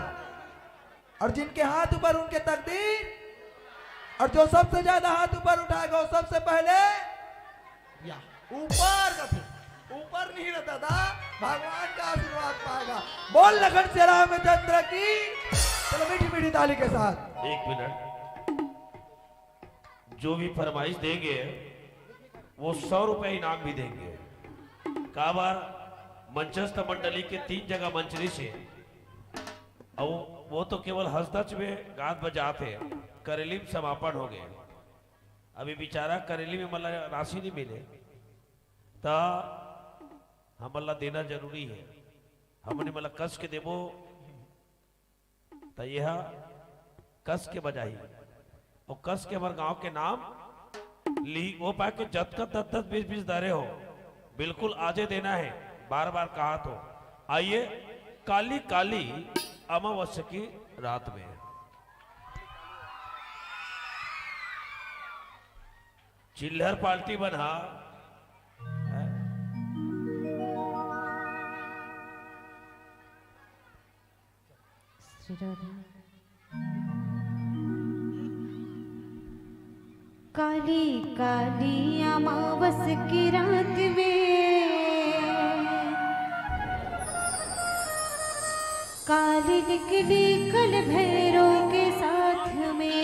और जिनके हाथ ऊपर उनके तकदीर, और जो सबसे ज्यादा हाथ ऊपर उठाएगा वो सबसे पहले या ऊपर कथे। ऊपर नहीं रहता था, भगवान का आशीर्वाद पाएगा। बोल लखन सिया रामचंद्र की। चलो मीठी मीठी ताली के साथ। एक मिनट, जो भी फरमाइश देंगे वो सौ रुपए इनाम भी देंगे। काबर मंचस्थ मंडली के तीन जगह मंच रहिसे, अउ वो तो केवल हंसदच में गात बजात हे, करेली में समापन हो गए। अभी बेचारा करेली में मतलब राशि नहीं मिले, त हमन ला देना जरूरी है। हमन मतलब कस के देबो, त यह कस के बजाही, अउ कस के हमर गांव के नाम ली। वो पाके जतका दस दस बीस बीस धरे हो, बिल्कुल आजे देना है, बार बार कहा तो। आइए, काली काली अमावस्या की रात में चिल्हर पार्टी बना। श्री राधे। काली काली अमावस की रात में काली निकली कल भैरव के साथ में।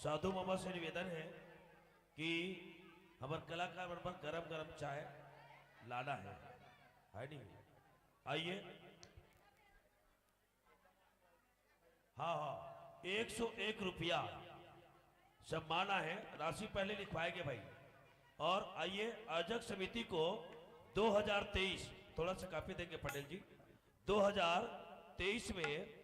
साधु मामा से निवेदन है कि हमर कलाकार मन बर गरम गरम चाय लाना है, है नहीं? आइए। हाँ, हाँ, एक सौ एक रुपया सम्मान है, राशि पहले लिखवाएंगे भाई। और आइए, आयोजक समिति को दो हज़ार तेईस, थोड़ा सा कॉपी देंगे पटेल जी, दो हज़ार तेईस में